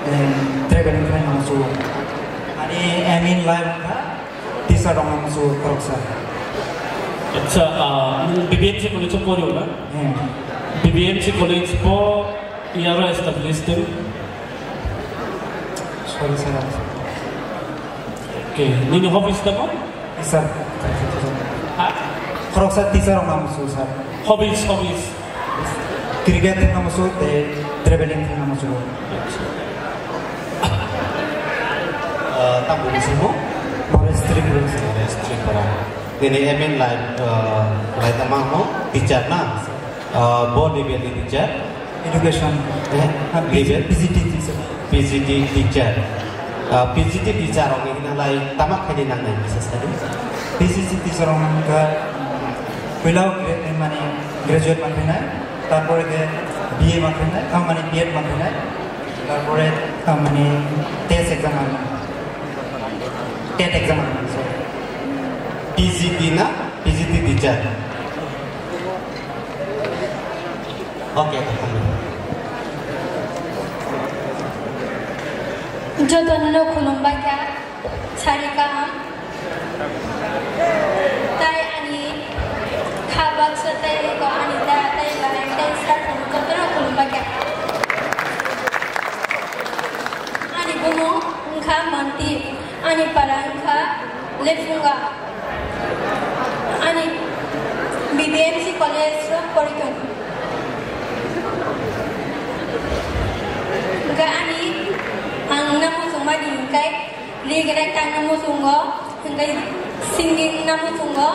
eh, traveling wngkha musugo. Ani aim in life wngkha Teacher rok ang su khoroksa. Acha, ah, nwng B B M C college o pori o na? Hmm. B B M C college bo iyaro established tong? Sorry, sir. Okay, nini hobbies tamo? Teacher. Ha? Khoroksa teacher rok ang su, sir. Hobbies, hobbies. Cricket thangna muchungo tei traveling thangna muchungo. Acha. Tamo ni simo? Forest Tripura. Forest Tripura. Nini aim in life, uh, lai tama mo teacher na? Uh, bo level ni teacher. Education. Eh, Ah, P G, level? P G T teacher. P G T teacher. Uh, P G T teacher rok ni hina lai tama khaini nang nai bisa sadi. P G T teacher rok nang kha, puila gra-, mane graduate man khainai, tarpore ke B A man khainai, ah, mane B Ed man khainai, tarpore, ah, mane test exam man. Tet exam, sorry. P G T na? P G T teacher. Okay, okay, thank you. Jotono khulumbai kha, sari kaham. Tai ani kha baksa tai eko ani da tai bai tai sar jotono khulumbai kha. Ani bumung wngkha Monti, ani para wngkha Lephunga, ani B B M C college o pori tongo. Hwnkhe ani ang namo chwngmani hwnkhe Ri gwnang tangna muchungo, hwnkhe singing na muchungo,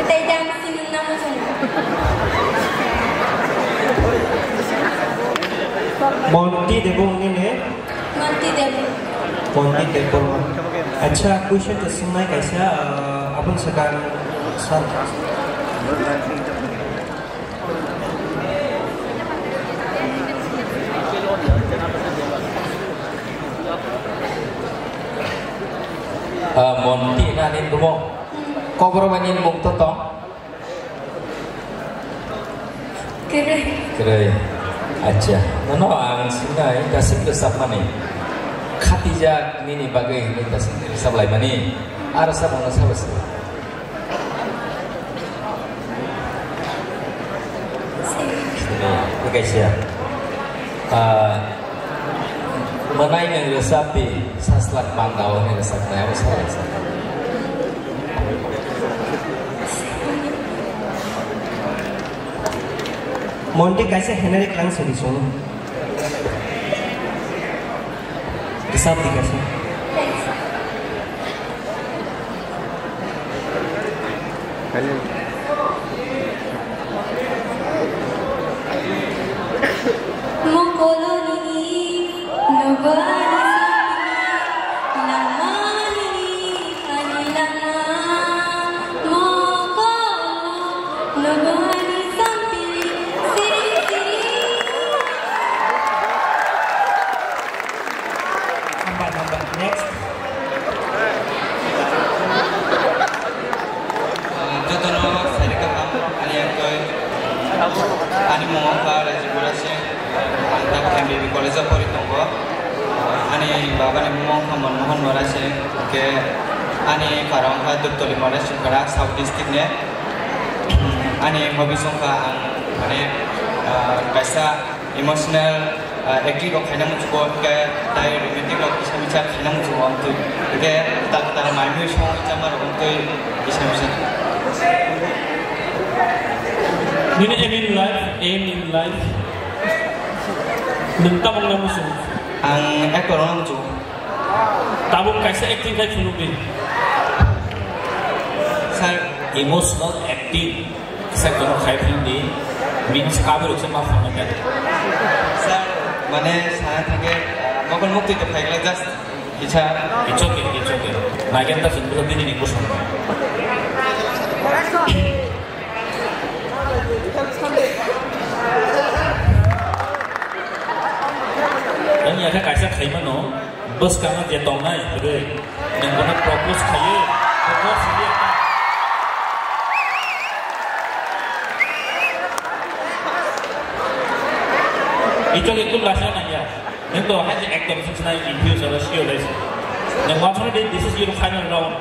tei dance singing na muchungo. Monti Debbarma ni ne? Monti Debbarma. Monti Debbarma. Acha, question to sunai kaisa, uh, abun sakang sir. Ah, Monti na ni bumo. Kobor bani mung to tong. Kwrwi. Kwrwi. Acha. Nono ang sinai dasik resap mani. Khatijak nini bagwi hinwi dasik resap lai mani. Aro sabo no sabo se. Sini, kaisa. Ah, mwnai nwng rwchap di, saslak panda o hwnwi rwchapnai, abo sa rwchap. Monti kaisa henari klang sori song. Rwchap di kaisa. Mokoloni nubani sampili, langmani ani langma. Mokolo nubani sampili, siri siri. Hambai, hambai. Next. Jotono sari kaham, ani aktoi, ani mung wngkha Rajiv Murasing, ang tabuk M B B college o pori tongo. Ani babani mung wngkha Manmohan Murasing, hwnkhe ani para wngkha Duptoli Murasing, South district ni. Ani hobbies wngkha ang, mane, ah, kaisa emotional, ah, acting rok khaina muchungo, hwnkhe tai romantic rok kisa misa khaina muchungo amtwi. Hwnkhe tal tal mai mui song chama rok amtwi kisa misa. Nini aim in life, aim in life. Nwng tamo wngna muchung? Ang actor wngna muchungo. Tabuk kaisa acting khai phunukdi. Sir. Emotional acting. Kisa kono khai phildi, means kabui rok se ma phone khe. Sir, mane sana thangkhe, ah, mokol muktwi to phaikla just kisa. It's okay, it's okay. Naigen ta chwng bwswk bini ni bwswk. Ani yakha kaisa khaimano. Bwskang je tongnai hwrwi nwng bono propose khaiwi, propose hwrwi. Ichok ekdum lasa nangya. Nwng to hai je actor sing sinai in future sure lai. Nwng wansana de this is your final round.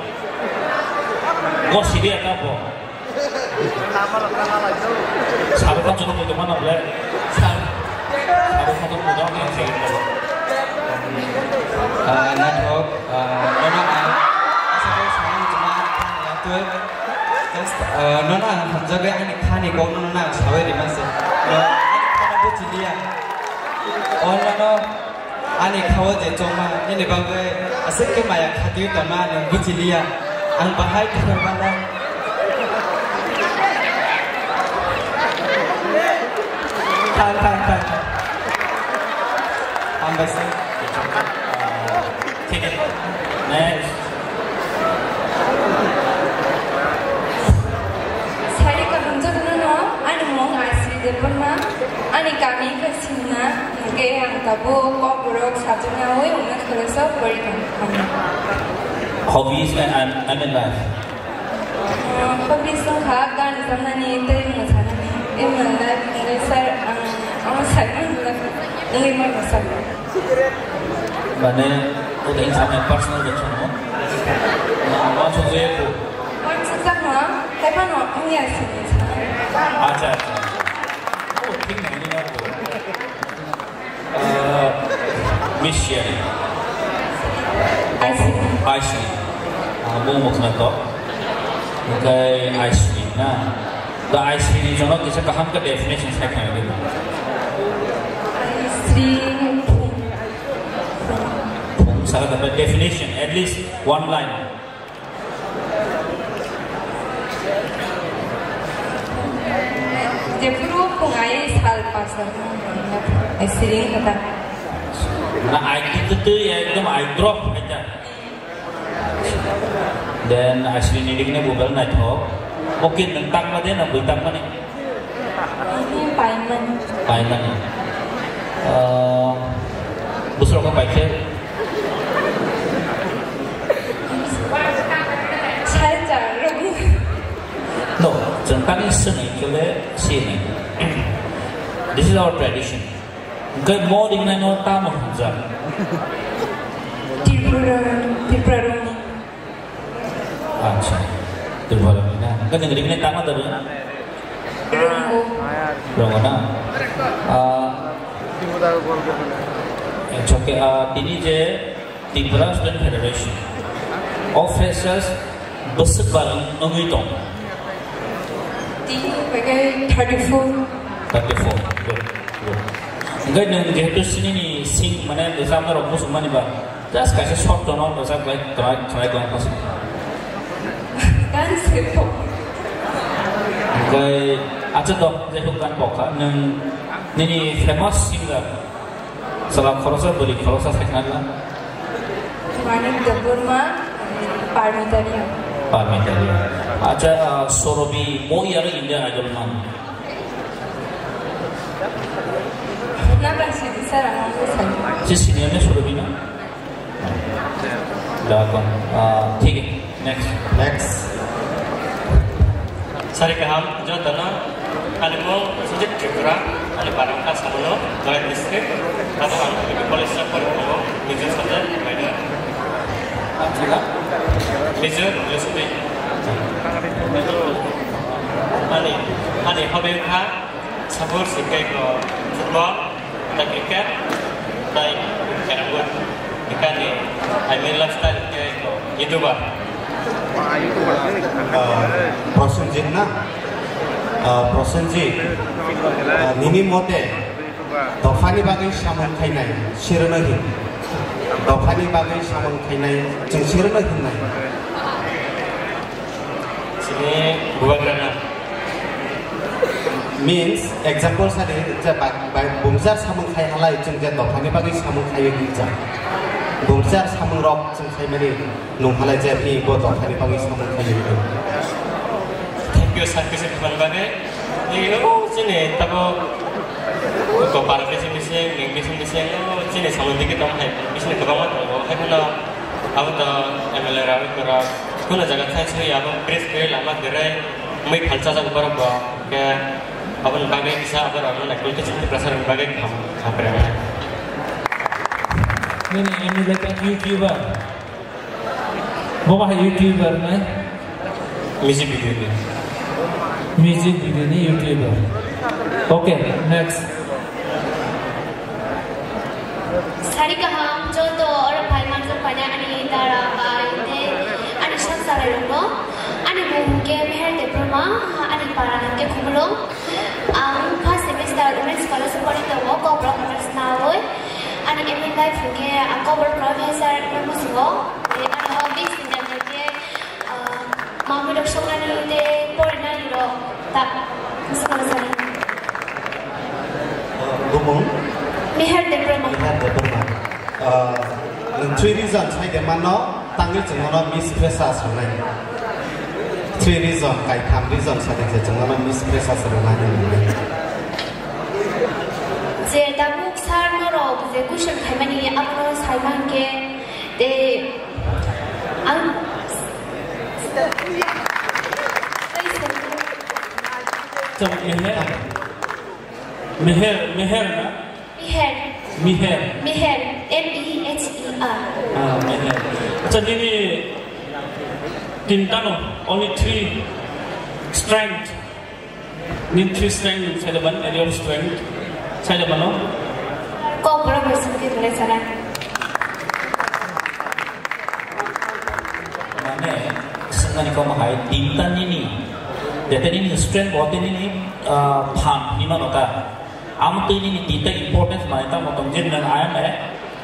Go sidi ata bo. Sabo kha chwng muitu mano ble. Sabo kha chwng muitu mano ble. Ah, naithok, ah, nono ang asa khe sana muchungma twi. Just, ah, nono ang hamjagwi ani khani kok nono ang sawi rima se. No, ani khana buchiliya. O nono Ani khao je chongma, nini bagwi aswk khe maya khatio tongma nwng buchiliya. Ang bahai thangmana. Thang, thang, thang, thang. Hambai se. Thik hai. Next. Sari kaham jotono no, ani mung Asri Debbarma, ani kami khe Simna, hwnkhe ang tabuk kok borok sajaknaui wngna khoroksa pori tong. Hobbies and, and, and in life. Uh, hobbies wngkha gan rojaknani tei mwsanani. In my life wngwi sir, ang, ang saimano wngwi mano sir. Mane, oda insa mai personal de chongo. Ang ma chongo ye ko. Ang chongo ma, hai phano ang ya sini. Acha, acha. Oh, thik nang ni na ko. Ah, Miss Sherry. Aisri. Aisri. Ah, bo mukna to. Oke, Aisri na. Da Aisri ni jono kisa kaham ka definition sai khna ni. Aisri. Phung saka da definition, at least one line. Jephuru phung ai sal pasal. Aisri kata. Na ai tu tu ya ekdom ai drop aja. Then Asri ni dik ni bubel naithok. Okay, nwng takma de na bui takma ni? Ini paimani. Paimani. Eh, busro ko paikhe? Sai jar. No, chwng tani sini kele sini. This is our tradition. Hwnkhe mo ringnai no tamo hwnjak? Tripura, Tripura rokni. Acha, Tripura rokni na. Hwnkhe nwng ringnai tamo da rwng? Rwngo. Rwngo na? Ah, it's okay. Ah, tini je Tripura Student Federation of Freshers bwswk barang wngwi tong? Tini bagwi thirty-four. Thirty-four. Good. Good. Hwnkhe nwng jehetu sinini sing mane rwchapna rok muchungmani ba just kaisa short tono rwchap khlai khlai khlai khlai pasi. Gan sepo. Hwnkhe acha do jehetu gan pokha nwng nini famous singer Chwla khoroksa, bwrwi khoroksa sai khna gwnang. Manik Debbarma, Parmita Reang. Parmita Reang. Acha, ah, Sorobi, mo yaro India Idol man. Na ba sidi sir, ang ang sai. Si senior ne Sorobi na? Da kon. Ah, thik hai. Next. Next. Sari kaham, jotono. Ani mung Sujit Tripura, ani para wngkha Samono, Barak District. Abo ang B K College o pori tongo, major subject, minor. Major, philosophy. Ani, ani hobby wngkha, sports, hingke ko football. Tei cricket, tei carrom board. Bikani, I mean, lifestyle ke YouTuber. Ah, Prosenjit na? Ah, Prosenjit. Ah, nini mote, dophani bagwi samung khainai, sirwno hin. Dophani bagwi samung khainai, chwng sirwno hinnai. Sini bubagrana. Means, example sadi, je ba-, ba-, bumjar samung khai halai, chwng je dophani bagwi samung khai rijak. Bumjar samung rok chwng khaimani nung halai je, ni bo dophani bagwi samung khai rijak. Thank you, sir, kisa khibani bagwi. Ni, oh, chini tabo, ko para bising bising, ning bising bising, oh, chini samung digi tong hai, bising kwbangma tongo. Hai kheno, abo to M L A rok, rok, kuno jaga thai sui, abo bridge kwrwi lama kwrwi. Mui phalsa jago borok bo, ke aboni bagwi kisa abo rok no naikol khe chini Tiprasa rok ni bagwi kham, kham rwnai. Nini M L A ta YouTuber. Bo bahai YouTuber nai? Music video ni. Music video ni YouTuber. Okay, next. Sari kaham, joto oro phai manjak painai ani dara bai tei ani sak chalairokno. Ani mung hwnkhe Meher Debbarma, ani para hwnkhe Khumulwng. Ang first semester Women's College o pori tongo, Kokborok Honours naui. Ani aim in life hwnkhe, ah, Kokborok Primary Sir wngwi muchungo. Tei ani hobbies hwnkhe, ah, mamui rok songnani tei porinani rok ta muchungo sani. Bumung? Meher Debbarma. Meher Debbarma. Ah, nwng three reason sai de mano, tangwi chwng nono Miss Freshers rwnai. Three reason, kaitham reason sai de je chwng nono Miss Freshers rwnai. Je tabuk sir norok je question khaimani abono sai mankhe, tei ang Chwng Meher? Meher, Meher na? Miher. Miher. Miher. M E H E R. Ah, Miher. Acha, nini tinta no, only three strength. Nini three strength, sai da ban, area of strength. Sai da ban no? Kokborok bai sungke tole sara. Mane, swngnani kok hai, tinta nini. Jete nini strength, bote nini, ah, phan, nima nota. Amo twi nini tinta importance manai tamo tong je nang I am a,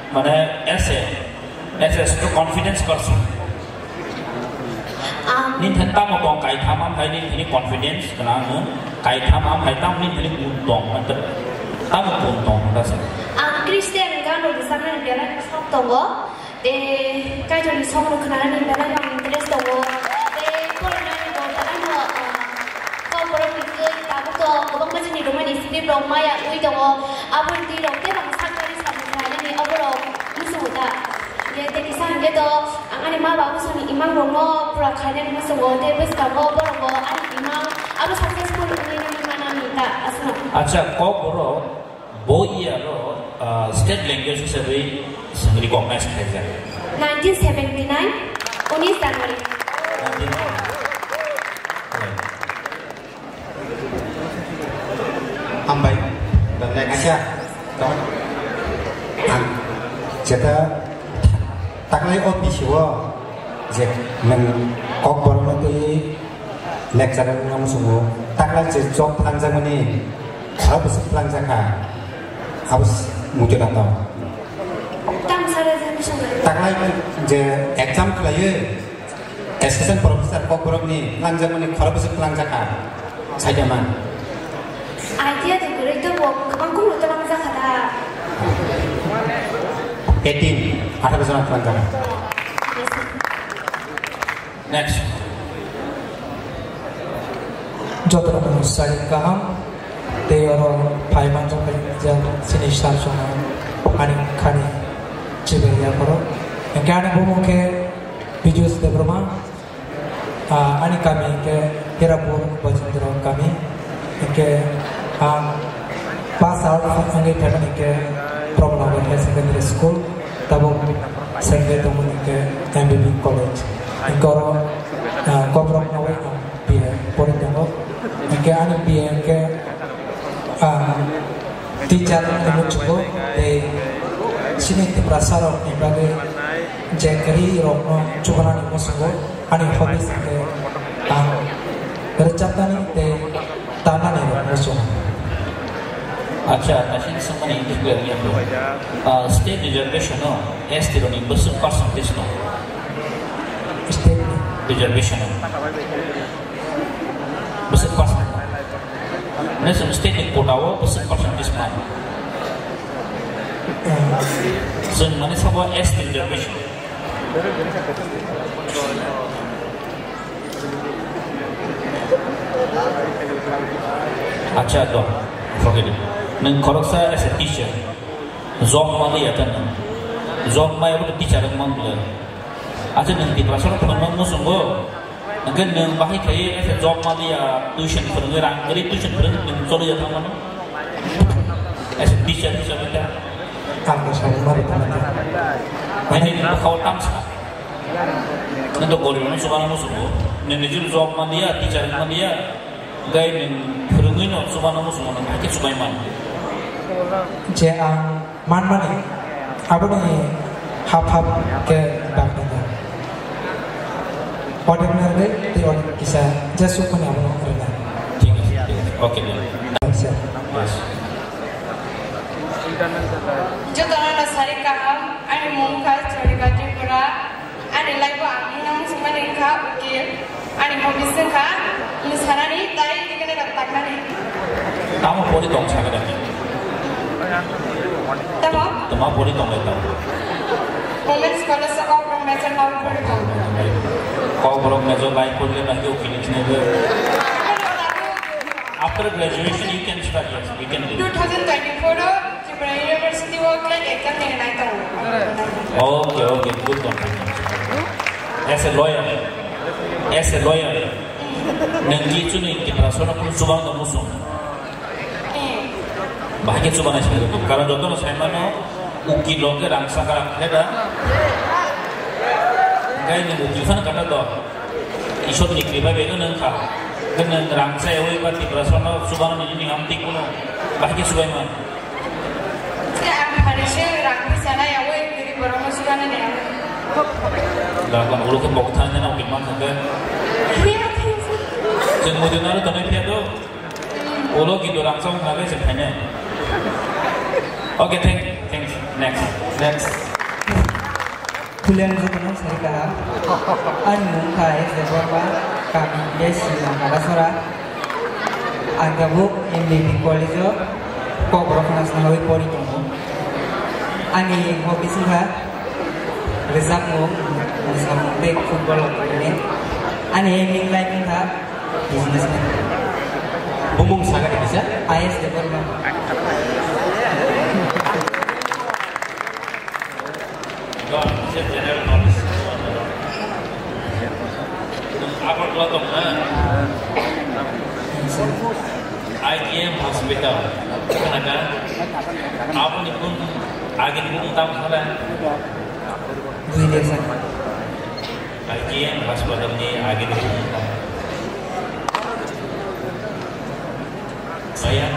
mane, as a, as a stu-, confidence person. Ang Nini thani tamo tong kaitham am hai nini thani confidence kana ang kaitham am hai tam nini thani gun tong mantep. Tamo gun tong mantep. Ang Christian gano bwsaknani belai sok tongo. Tei Kaitorni songno khwnanani belai ang interest tongo. Tei porinani bo belai no, ah, kok borokni twi tabuk to kwbangma chini rwmani script rok maya ui tongo. Aboni twi rok tei bang saknani samung khlainani oborok muchungo ta. Ye tei kisa hwnkhe to ang ani ma babu soni imang rokno pura khlainani muchungo tei bwskango borokbo ani imang abo successful wngwi nangwi manani ta aswk. Acha, kok borok Bo year o, ah, state language hisabwi chwng recognize khlaijak. Nineteen seventy nine, unis January. Hambai. The next. Acha. Ang jeta taklai o bisio je nang kok borok no twi Lecturer wngna muchungo, taklai je job phlangjakmani, abo se phlangjakha, abo se muitu dato. Tamo sara je muchungo. Taklai je exam khlaiwi, assistant professor kokborokni phlangjakmani khorokbo se phlangjakha, saida man. Idea de kwrwi tongo, kwbang khumlo twlangjakha da. Eighteen, atharo jona phlangjakha. Next. Joto rokno sai kaham, tei oro phai manjak bai jak chini sir songno ani khani chibai ya khoro. Hingke ani bumung khe Piyush Debbarma, ah, ani kami hingke Hirapur Bajendra kami. Hingke ang pass out wngwi phaimani hingke Prabhanagar Higher Secondary School, tabuk second year tongmani hingke M B B College. Hingke oro, ah, Kokborok nogwi ang B A pori tongo. Hingke ani B A hingke, ah, teacher wngwi muchungo tei chini Tiprasa rokni bagwi je kwrwi rokno chubanani muchungo. Ani hobbies hingke ang rwchapnani tei tamnani rok muchungo. Acha, kaisa swngmani English bai wngya bro. Ah, state reservation o S T rokni bwswk percentage no? State ni? Reservation o. Bwswk percent? Mane chwng state ni quota o bwswk percentage man? Chwng mane sabo S T reservation. Acha, do, forget it. Nwng khoroksa as a teacher, job manliya ta nwng. Job maya bo teacher wng man bwle. Acha, nwng Tiprasa rok phwrwngma muchungo. Hwnkhe nwng bahai khaiwi as a job manliya, tuition phwrwngwi rang kwrwi tuition phwrwngwi nwng choliya thang mano. As a teacher hisabe ta. Ang ko sabu mari tama ta. Ani bwkhao tamsa. Nwng to goribno chubana muchungo. Nwng nijini job manliya, teacher manliya. Gai nwng phwrwngwi no chubana muchungo, nwng haikhe chubai man. Je ang manmani, aboni hap hap khe bagwi da. Odek narwgwi tei odek kisa je sukmani abono rwna. Thik ache, thik ache. Okay, done. Yes. Jotono no sari kaham, ani mung kha Chorika Tripura, ani life o ang wngna muchungmani wngkha ukil, ani hobbies wngkha mwsanani tai tikene rok taknani. Tamo pori tong sakha da? Tamo? Tamo pori tong lai tamo? Women's College of Kokborok Major Law pori tong. Kokborok Major Law pori le bahai ukil ni sini. After graduation, you can start, yes, we can do. Two thousand twenty-four o Tripura University o clerk exam ni nai tongo. Okay, okay, good one. As a lawyer, as a lawyer, nang ki chuni ki prasona kun subang da musung. Eh. Bahai ke subang na sini. Karon joto no sai mano, ukil loke rang sakara kheda. Gai ni ukil fan kata do. Isor ni kripa bego nang kha. Kan nang rang sai oi ba Tiprasa no subang ni ni am tik kuno. Bahai ke subai man. Te ang hari se rang ni sana ya oi kiri borok no suga na ne. Da kan ulo ke bok than na ukil man kha. Iya, iya, iya. Jeng mujung na to na pia do. Ulo ki do rang sa na le se phane. Okay, thank, thanks. Next. Next. Kulen jotono sai kaham. Ani mung kha S Debbarma, kami Desi Langkadasora. Ang tabuk M B B College o Kokborok khna swnamwi pori tongo. Ani hobbies wngkha rwchapmung, mwsamung tei football rok thwngmani. Ani aiming life wngkha businessman. Bumung sakani kisa? I S Debbarma. Don, kisa general knowledge. Agartala tong na? I G M hospital. Khna kha? Aboni kun agini kun tam khala? Bujile sir. I G M hospital ni agini kun tam. Maya.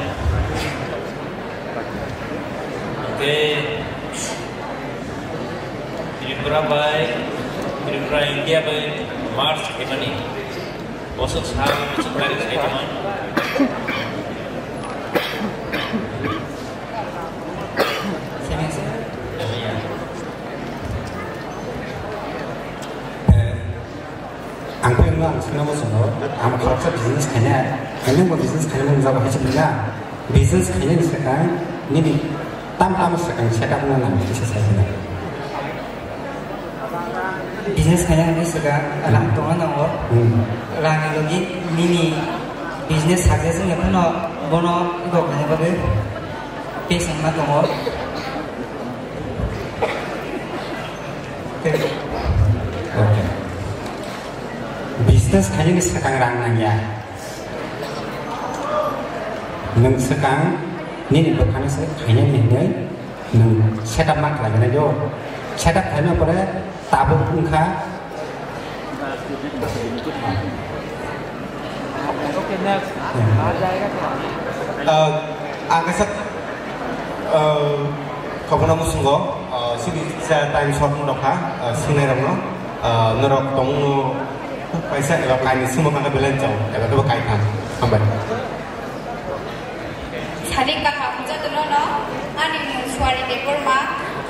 Okay. Tripura bai, Tripura India bai merge khaimani. Bosok sal, bosok tarik khaimani. Maya. Ang pai wngno ang swngna muchungo, ang khoroksa business khaina, ang nungbo business khaina mung jago hai se nung na, business khainani swkang nini tam tamo swkang setup wngna nang kisa sai hwnwi. Business khaina hwnwi swkang rang tongna nango, hmm, rangni logi nini business success wngya phano bono ego khaina bagwi pesa wngma tongo. Okay. Business khainani swkang rang nangya. Nwng swkang nini bwkhano se khainani hinwi nwng setup ma khlai nai do. Setup khaina pore tabuk wngkha. Okay, next. Ah, ang kaisa, ah, khobor no muchungo, ah, sini sa time short no kha, ah, sinai rok no, ah, norok tongmung no kaisa eba kainwi simo kha belai chao, eba kebo kaitham. Hambai. Sari kaham jotono no, ani mung Suari Debbarma,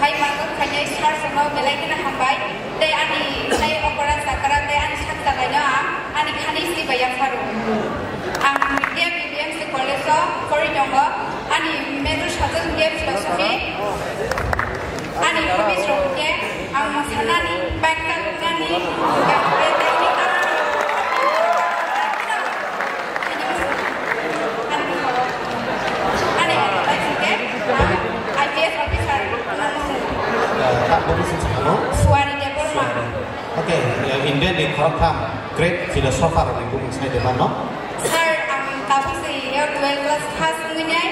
hai mango khainai sar sono belai kheno hambai, tei ani sai okora chakra tei ani sak chalai no ang ani khani si bai yapharo. Ang B B M C College o pori tongo, ani major subject hwnkhe philosophy, ani hobbies rok hwnkhe ang mosanani, bike chalanani, ani Ani advice ke, ah, I P S officer. Ah, tak bagus sih, ano? Suari Debbarma. Okay, ya, India ni khoroktham great philosopher ni bumung sai de mano? Sir, ang tabuk si yo twelve class pass wngwi nai,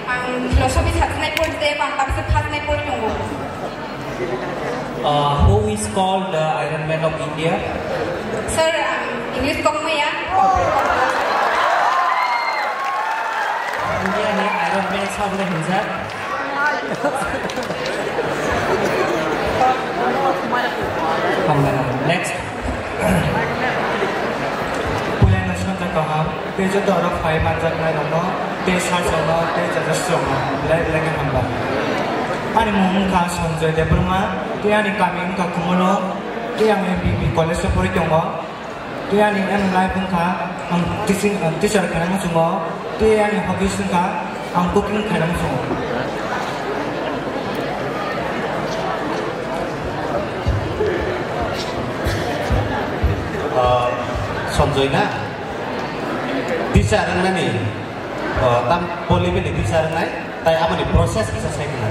ang philosophy saknai pori de, ang tabuk si pass nai pori tongo. Uh, who is called the Iron Man of India? Sir, ang English kok maya. India ni Iron Man sabole hinjak. Hambai. Next. Puilano sanja kaham, tei joto oro phai manjaknai rokno, tei sir rokno, tei judges rokno, belai belai khe hambai. Ani mung wngkha Sanjoy Debbarma, tei ani kami wngkha Khumulwng, tei ang M B B college o pori tongo. Tei ani aim in life wngkha ang teaching, ang teacher khaina muchungo, tei ani hobbies wngkha ang cooking khaina muchungo. Ah, Sanjoy na? Teacher wngnani, ah, tam bo level ni teacher wngnai, tai aboni process kisa sai khna.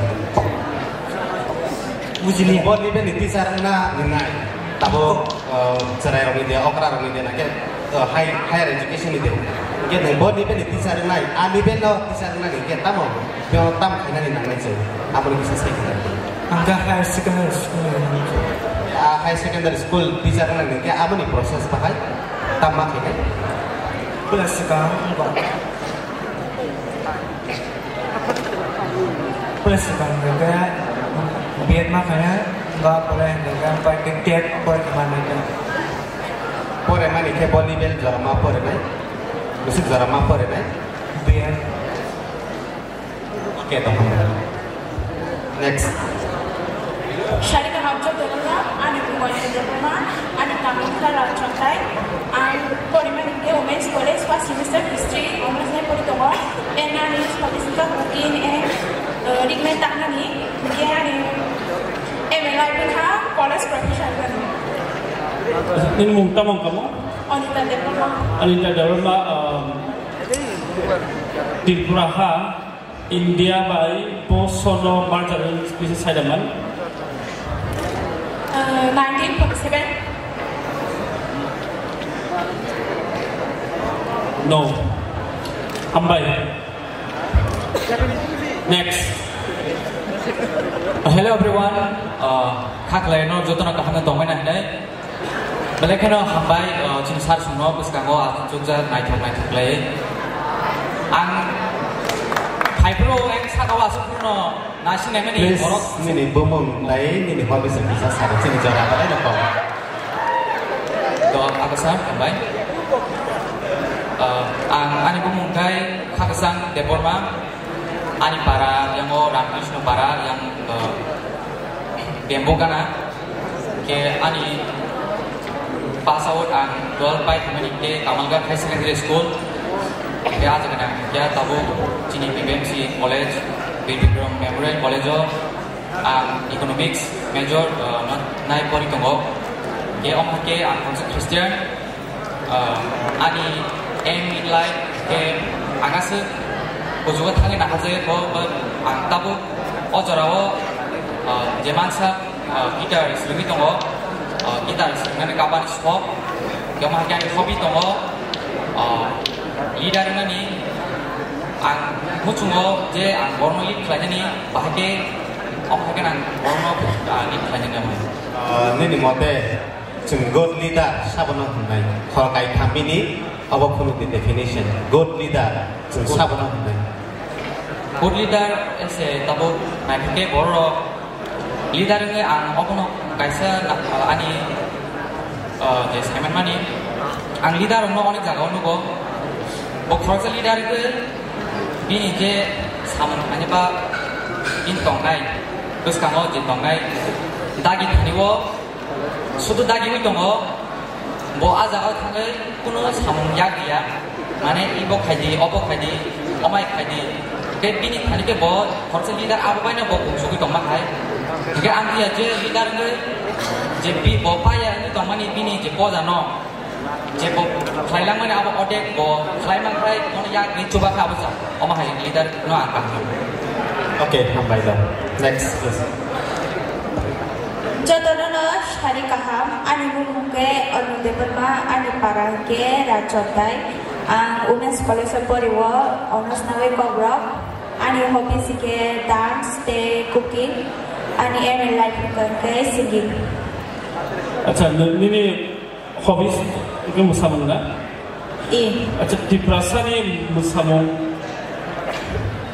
Bujiliya. Bo level ni teacher wngna wngnai. Tabo, ah, chwrai rokni de, okra rokni de, na khe, ah, high, higher education ni de. Khe nai bo level ni teacher wngnai, a level no teacher wngnani khe tamo, bino tam khainani nangnai chwng. Aboni kisa sai khna. Ang kha higher secondary school ni. Ah, higher secondary school teacher wngnani khe aboni process bahai tam ma khainai. Plus ka, ba. Plus swkang hwnkhe B Ed ma khaina, ba pore hwnkhe pai khe tet pore khe manwi khe. Pore mani khe bo level jora ma pore nai? Bwswk jora ma pore nai? B Ed. Okay, tong. Next. Sari kaham chok debana, ani bumai debana, ani tamil kha rachontai, ang porimani khe Women's College first semester history, honours nai pori tongo. Enani, Swatisika Kukin, and, uh, Rigmen Tangnani, Giani, M L I Bikha, College Professor Gani. Nini mung tamo wngkha mo? Anita Debbarma. Anita Debbarma, um, Tripura ha, India bai bo sono merger kisa saidaman. Uh, nineteen forty-seven. No. Hambai. Next. Hello everyone. Uh, khaklai no jotono kaham tongmani hinai. Belai kheno hambai, uh, chini sir songno bwskango achukjak naithok naithok khlai. Ang phaiphuru ang sakao aswk phuru no naising naimani. Please, borok nini bumung tai nini hobby se kisa sari chini jora belai no kok. To, ako sir, hambai. Uh, ang ani bumung tai Khakchang Debbarma, ani para yango Ramakrishna para yang, uh, Bamboo Gana. Khe ani pass out ang twelve pai thangmani khe Kamalghat Higher Secondary School. Khe ah jaga nang khe tabuk chini B B M C College, Bir Bikram Memorial College o ang economics major, uh, no-, nai pori tongo. Khe omo khe ang khoroksa Christian. Ah, ani aim in life khe ang aswk kuchugo thangwi nangkha je bo, bo ang tabuk o jorao, ah, je mansa, ah, guitar swrwngwi tongo, ah, guitar swrwngnani kabani sok, tei omo hai khe ani hobby tongo, ah, leader wngnani. Ang muchungo je ang borokno lead khlainani, bahai khe omo hai khe ang borokno, ah, lead khlainani. Ah, nini mote? Chwng good leader sabono hwnwi khorok kaitham bini obo phunukni definition. Good leader chwng sabono hwnwi. Good leader se tabuk naithok khe borok leader wngwi ang obono kaisa na-, ani, uh, je saimanmani ang leader rokno onek jagao nugo. Bo khoroksa leader wngwi bini je samung khlainai ba bini tongnai bwskango je tongnai dagi thani o Sudu dagiwi tongo, bo ah jagao thangwi kunu samung yak ya, mane ibo khaidi, obo khaidi, omai khaidi. Khe bini thani khe bo khoroksa leader abo baino bo kungsugwi tongma khai. Hingkhe ang ya je leader wngwi je bi-, bo paya wngwi tongmani bini je poja no, je bo khlai langmani abo odek bo khlai man khai, bono yak ni chuba kha abo cha. Omo hai leader no ang kaham. Okay, hambai da. Next, please. Jotono no sari kaham, ani mung khe Arun Debbarma, ani para khe Rajchondai. Ang Women's College o pori o, honours nagwi Kokborok. Ani hobbies khe dance tei cooking. Ani aim in life khe singing. Acha, nini Hobbies, itu musamung na? Eh. Acha, Tiprasani musamung,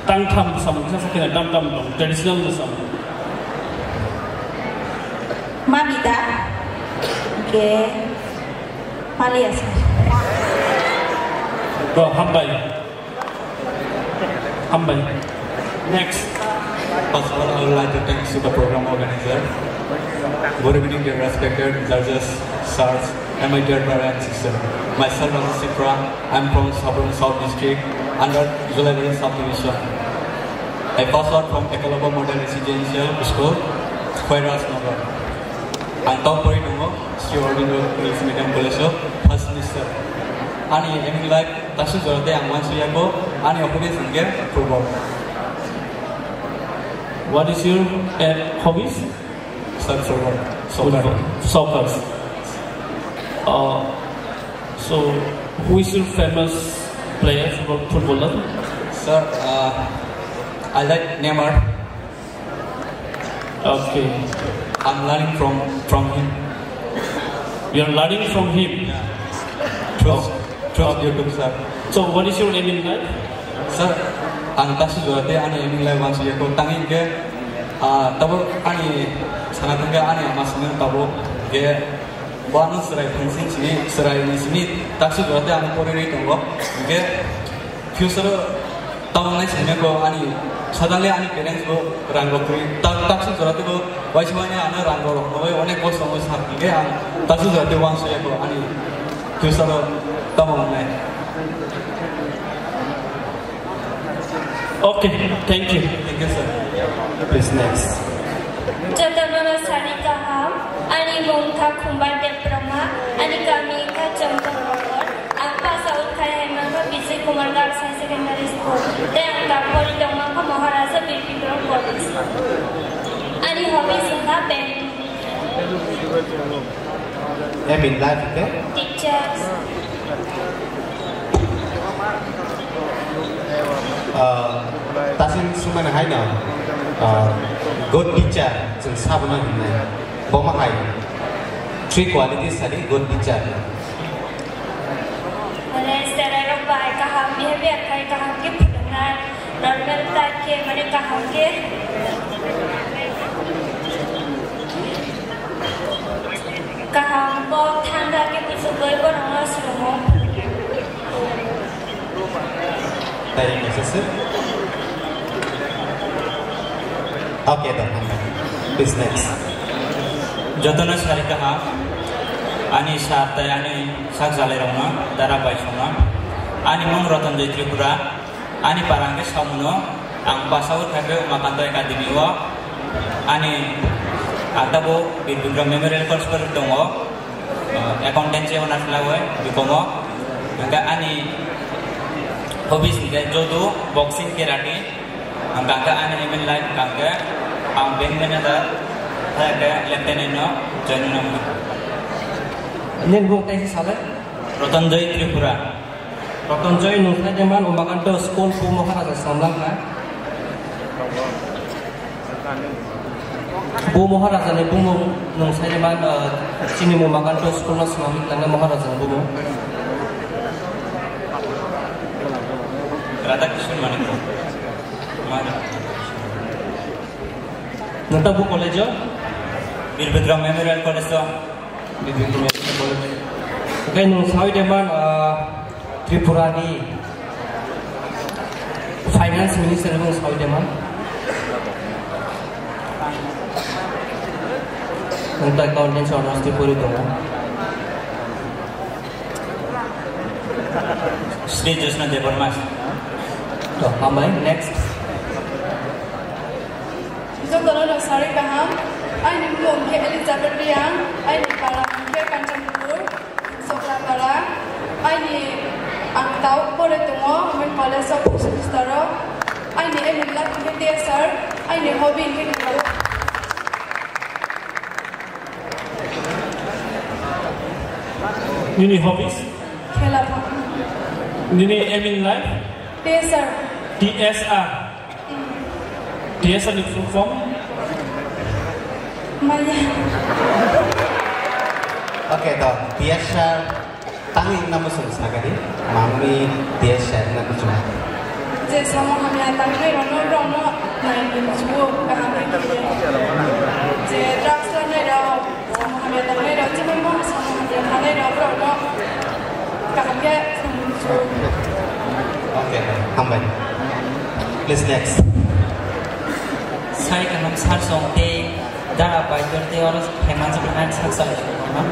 tangtham musamung, kisa sakina tam tam dong, traditional musamung. Mamita, ke, Maliasa. Go, hambai. Hambai. Next. First of all, I would like to thanks to the program organizer. Good evening, dear respected judges, sirs, and my dear brother and sister. Myself, Raja Sipra. I'm from Sabroom South District, under Julaibari Subdivision. I pass out from Ekalaba Model Residential School, Khwairaj Nagar. Ang tong pori tongo Sri Aurobindo English Medium College o first semester. Ani aiming life tasu jorate ang wansu yako, ani hobbies hingke football. What is your, uh, hobbies? Sir, football. Soccer. Football. Soccer. Uh, so, who is your famous player, football, footballer? Sir, uh, I like Neymar. Okay. I'm learning from, from him. You're learning from him? Yeah. Through, oh, through YouTube, sir. So, what is your aim in life? Sir, ang tasu jorate ani aiming life wansu yako tangi ke, ah, tabo ani sana tangga ani ama sini tabo ke, bo ano serai phansing sini, serai ni sini tasu jorate ani pori ri tongo ke, future o tamo nai sini ko ani suddenly ani parents bo rang rok kri tak tasu jorate bo waisa wani ano rang rok rok onek kosto mo sa ke ang tasu jorate wansu yako ani future o tamo nai. Okay, thank you. Thank you, sir. Please, next. Jotono no sari kaham, ani mung kha Khumbar Debbarma, ani kami kha Chongkong Nogor, ang pass out khai hai mangkha Vijay Kumar Girls High Secondary School, tei ang tak pori tong mangkha Maharaja Bir Bikram College. Ani hobby wngkha painting. Aim in life ke? Teachers. Uh, tasin sumana hai no. Uh, good teacher, chwng sabuna hinai. Boma hai. Three qualities sadi good teacher. Mane, serai rok bai kaham behavior khai kaham ke phunuknai. Normal type ke, mane, kaham ke. Kaham, bo thanda khe kuchugwi borokno swrwngo. Tei kaisa se. Okay, to, hambai. Please, next. Jotono sari kaham. Ani sir tei ani sak jalairokno dara bai songno. Ani mung Rotonjoi Tripura. Ani para hwnkhe Samuno, ang pass out khaikhe Umakanto Academy o. Ani ang tabuk Bir Bikram Memorial College o tongo, accountancy honours laiwi, B Com o. Hwnkhe ani hobbies hwnkhe judo, boxing, karate. Hwnkhe ani aim in life hwnkhe ang bank manager, hwnkhe lieutenant no join wngna muchung. Nini bumung tei se salai? Rotonjoi Tripura. Rotonjoi nwng saideman Umakanto school bo Maharaja swnamlangkha. Bo Maharaja ni bumung nwng saideman, ah, chini Umakanto school no swnamwi tlangna Maharaja ni bumung. Radhakrishnan Manikya. Nwng ta bo college o? Bir Bikram Memorial College o. Hwnkhe nwng sawi de man, ah, Tripura ni finance minister nwng sawi de man. Nwng ta accountancy honours tei pori tongo. Sri Jyotsna Debbarma. To, hambai, next. Jotono no sari kaham. Aini mung khe Elizabeth Riang, aini para mung khe Kanchanpur, Sokrapara. Aini ang tau pore tongo, Women College of Sustaro. Aini aim in life khe T S R, aini hobby khe khela. Nini hobbies? Khela thang. Nini aim in life? T S R. T S R. T S R ni full form? Maya. Okay, to, T S R tangwi wngna muchung sakadi, mamni T S R wngna muchung. Je samung hamya tangnai rokno, rokno naini muchungo kaham khe kiriya. Je drugs lanai rok, samung hamya tangnai rok, je mamo samung hamya tangnai rok, rokno kaham khe khum muchungo. Okay, hambai. Please, next. Hai kaham sar song tei dara bai tor tei oro phaiman jagwi ani sak salai song tongma.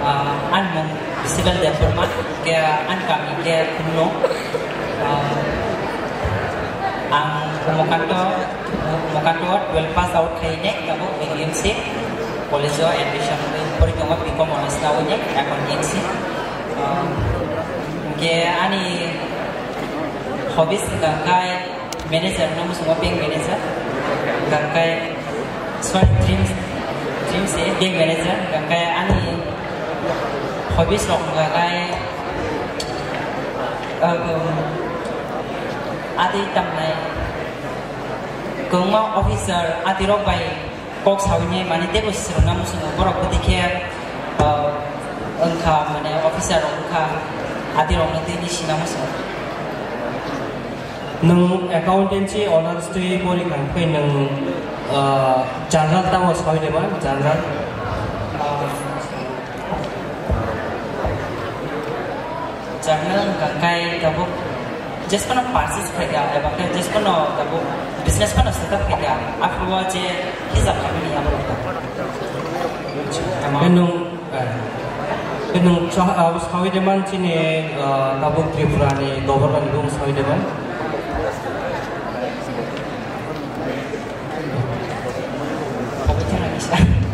Ah, ani mung Sibel Debbarma, ke ani kami ke Khumlung. Ah, ang Mokanto, Mokanto twelve pass out khainai, tabuk B D M C college o admission wngwi pori tongo, B Com honours nawi nai, akon M C. Ah, ke ani hobbies hwnkha khe, manager no musungo bank manager, hwnkhe, sorry, dreams, dreams se bank manager, hwnkhe ani hobbies rok hwnkhe, um, adi tamnai, kwbangma officer adi rok bai kok sawi nai mani teibo swrwngna muchungo borok bwtwi khe, uh, wngkha mane officer rok wngkha adi rokno tei sina muchungo. Nwng accountancy honours twi pori kha, khe nwng, ah, general tamo soi de ba, general? Ah, general hwnkha khe tabuk jeskono purchase khaikha, eba khe jeskono tabuk business phano setup khaikha, aphuru o je hijab khaimani abo rok. Khe nwng Eh, nwng sa-, ah, sawi de man chini, ah, tabuk Tripura ni government ni bung sawi de man.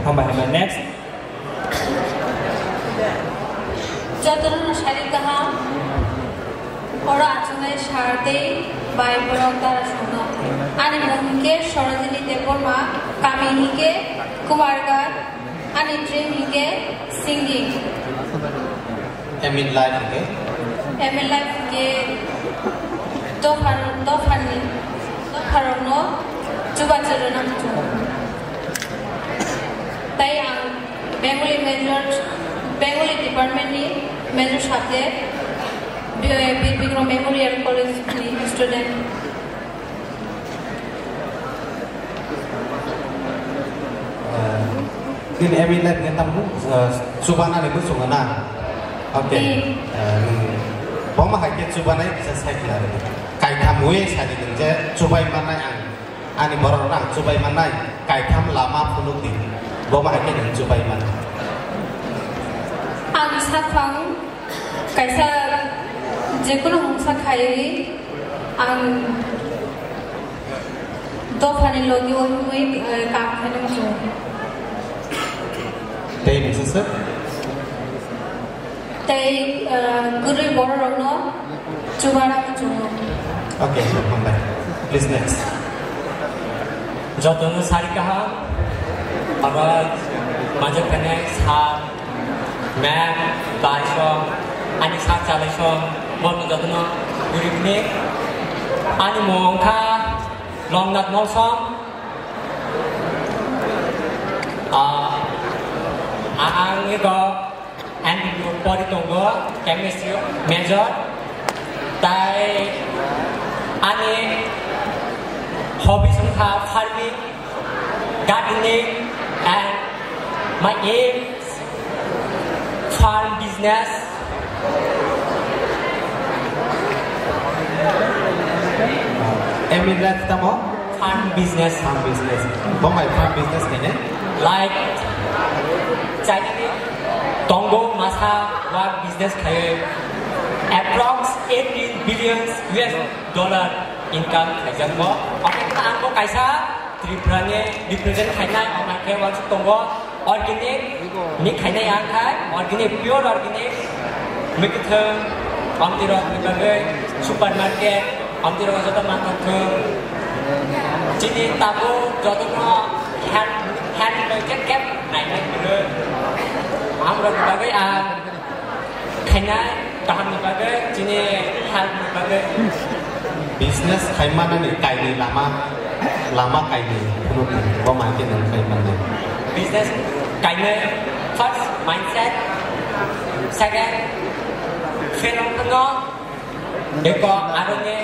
Hambai, hambai. Next. Jotono no sari kaham. Oro achuknai sir tei bai borok dara songno. Ani mung hwnkhe Sorojini Debbarma, kami hwnkhe Kumarghat, ani dream hwnkhe singing. Aim in life hwnkhe? Aim in life hwnkhe dopha, dophani, dopharokno chubachu rwna muchungo. Tai ang Bengali major, Bengali department ni major subject, Bi-, Bir Bikram Memorial College ni student. Nini aim in life hwnkhe tamo, ah, chubanani muchungo na? Okay. Hmm. Ah, nwng bo ma hai khe chubanai kisa sai khe na rw. Kaitham wi sai di nwng je chubai mannai ang. Ani borok rang chubai mannai, kaitham lama phunuk di, bo ma hai khe nwng chubai mano. Ang saphang kaisa jekunu mungsa khaiwi ang dophani logi o wngwi, eh, kam khaina muchungo. Tei nungsa sir? Tei, eh, kwrwi bororokno chubana muchungo. Okay, hambai. Please, next. Jotono sari kaham, abo majak khanai sir, ma'am, bai song, ani sir chalai song, bono jotono good evening. Ani mung wngkha Longnath Molsom. Ah, ang ego M B B O pori tongo, chemistry major. Tai ani hobbies wngkha farming, gardening, and my aim is farm business. Aim in life tamo? Farm business. Farm business. Bo mai farm business kene? Like, China ni tongo masa work business khaye approx eighteen billion U S dollar income khaijakgo. Oke, ang bo kaisa Tripura ni represent khainai, omo khe wansuk tongo organic ni khainai ang khai, organic, pure organic, mikthwng, amtirok ni bagwi supermarket, amtirok joto manthok thung. Chini tabuk jotono hand, hand loi khe khe nainai kwrwi. Amrok ni bagwi ang Khainai kahamni bagwi, chini health ni bagwi. Business khaimanani kainwi lama, lama kainwi phunukdi, bo mankhe nwng khaimanai. Business kainwi, first mindset, second, pherong phano, eko aroni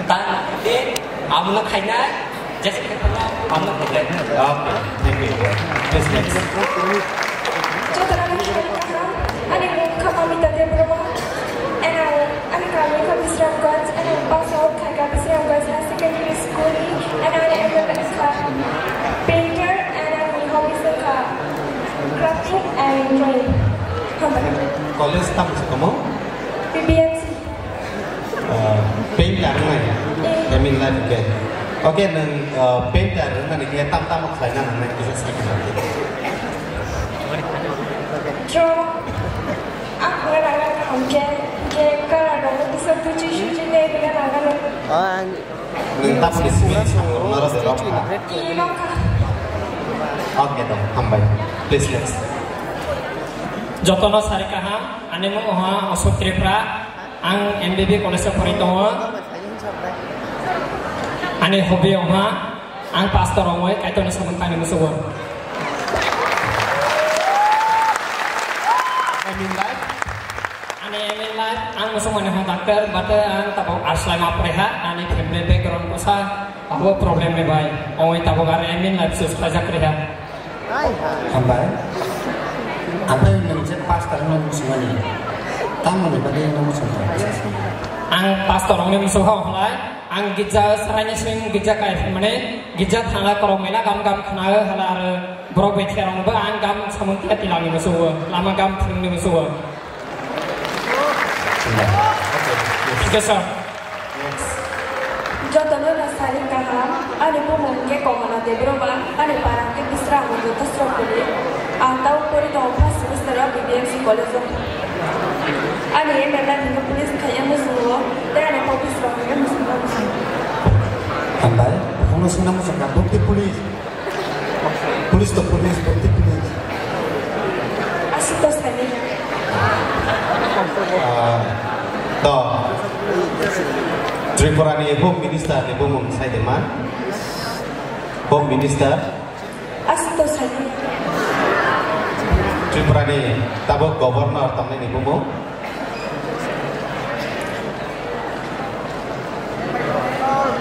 Dan de, abono khainai, jesa khe phano abono khainai. Okay, thank you. Please next. Jotono no sari kaham, ani mung kha Mamita Debbarma, and ang, ani kami kha Bisramganj, and ang pass out khai kha Bisramganj Higher Secondary School ni, and ani M L wngkha College tam se tamo? P B M C. Uh, painter nai. Eh. I mean life ke. Okay, nang, uh, painter nani ke tam tam khlai na nang kisa sa khlai. Draw. Aku nang nang ke ke kala dong tu sa tu chi shu chi ne nang nang. Ang Nung tamni simi samung noro de rok kha. Ino kha. Okay, do, hambai. Please, next. Jotono sari kaham, ani mung oha Ashok Tripura, ang M B B college o pori tongo. Ani hobby oha, ang pastor ongoi, Kaitorni samung tangni musugo. I mean, like, Ani aim in life, ang muchungmani hwn doctor, bate ang tabuk arslai ma pore ha, ani family background kosa, abo problem ni bai, ongoi tabuk ar aim in life choose khlaijak pore ha. Hambai. Hambai nwng je pastor no muchungmani. Tamoni bagwi no muchungmani. Ang pastor ongni muchung ha hwnlai, ang gija saraini sing gija kai mane gija thangla korok mela gam gam khna hala ar borok bai thera ba ang gam samung tiya tilangni muchung lama gam phungni muchung. Yes, sir. Jotono no sari kaham, ani bumung ke Komona Debbarma, ani para ke Bisra Amondo Tasrokuli, ang tau pori tongo first semester o B B M C college o. Ani M L A hingke police khaye musungo, tei ani office rok hingke musungo musungo. Hambai, kono sina musunga, bukti police. Police to police, bukti police. Aswk to sani. Ah, to. Tripura ni Home Minister ni bumung sai de ma? Home Minister. Aswk to sani. Tripura ni tabuk Governor tongnai ni bumung.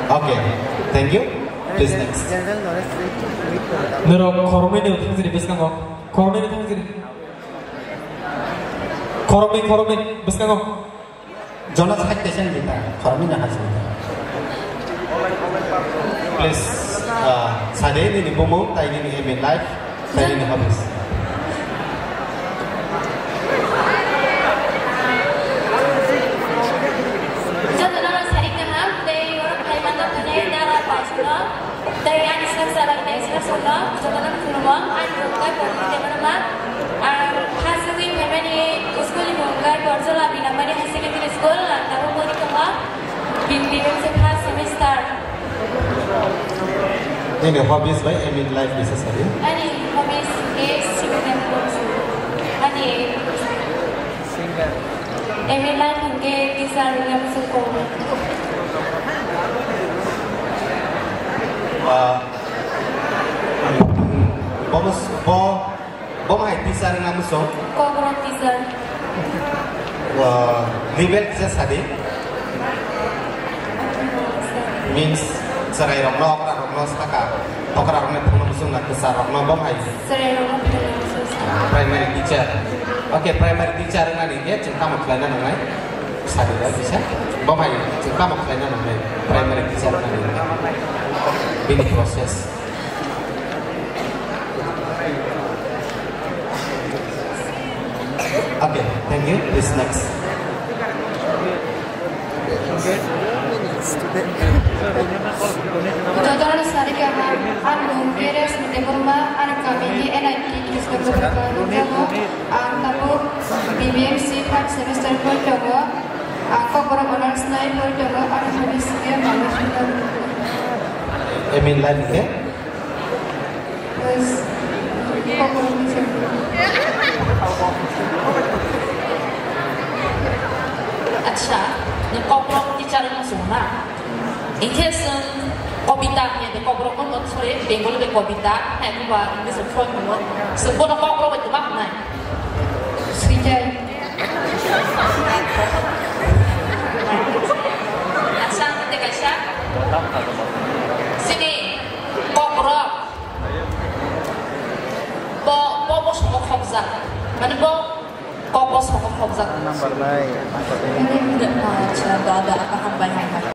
Okay, thank you. Please, next. Norok khoroknwi ni thang jiri bwskango. Khoroknwi ni thang jiri. Khoroknwi, khoroknwi bwskango. Jonas hai kaisa ni ta, khoroknwi na hai sini. Please, uh, sade nini bumung, tai nini aim in life. Thank you, Hafiz. Jotono no sari kaham, tei borok phaimano hwnwi dara paisano, tei ani sak chalak tei sak songno, jotono khulumung, ani mung khe Bormani Debbarma, ang khasugwi phaimani school ni mung khe Borjola Binamani Higher Secondary School, ang tabuk pori tongo, B B M C first semester. Nini hobbies bai aim in life bisa sadi? Ani hobbies is swimming and boxing. Ani aim in life hingke teacher wngna muchung kok. Ah, bo, bo Bo hai teacher wngna muchung? Kokborok teacher. Level kisa sadi. Means chwrai rokno, okra rokno saka, okra rokno thangna muchung na teacher rokno bo hai. Chwrai rokno thangna muchung. Primary teacher. Okay, primary teacher wngna ni khe chwng tamo khlaina nangnai? Sadi ba kisa. Bo hai chwng tamo khlaina nangnai? Primary teacher wngna ni bini process. Okay, thank you. Please, next. Jotono sari kaham, ang mung Keres Debbarma, ang kami di N I T English Department. Ang tabuk B B M C third semester pori tongo. Ang Kokborok honors nai pori tongo. Ang hobby singing, ang singing. Aim in life ke? Acha, nwng Kokborok teacher wngma chwng na? Hinkhe chwng Kobita hwnwi de Kokborok no, sorry, Bengali de Kobita, hai buba English of Freud no. Chwng bono Kokborok bai twma hwnai. Swijai. Acha, ang tei kaisa. Chini Kokborok. Bo, bo, bo songo khokjak. Mane bo kok bo songo khokjak. Number nine. Acha, da, da, kaham bai, hai, hai.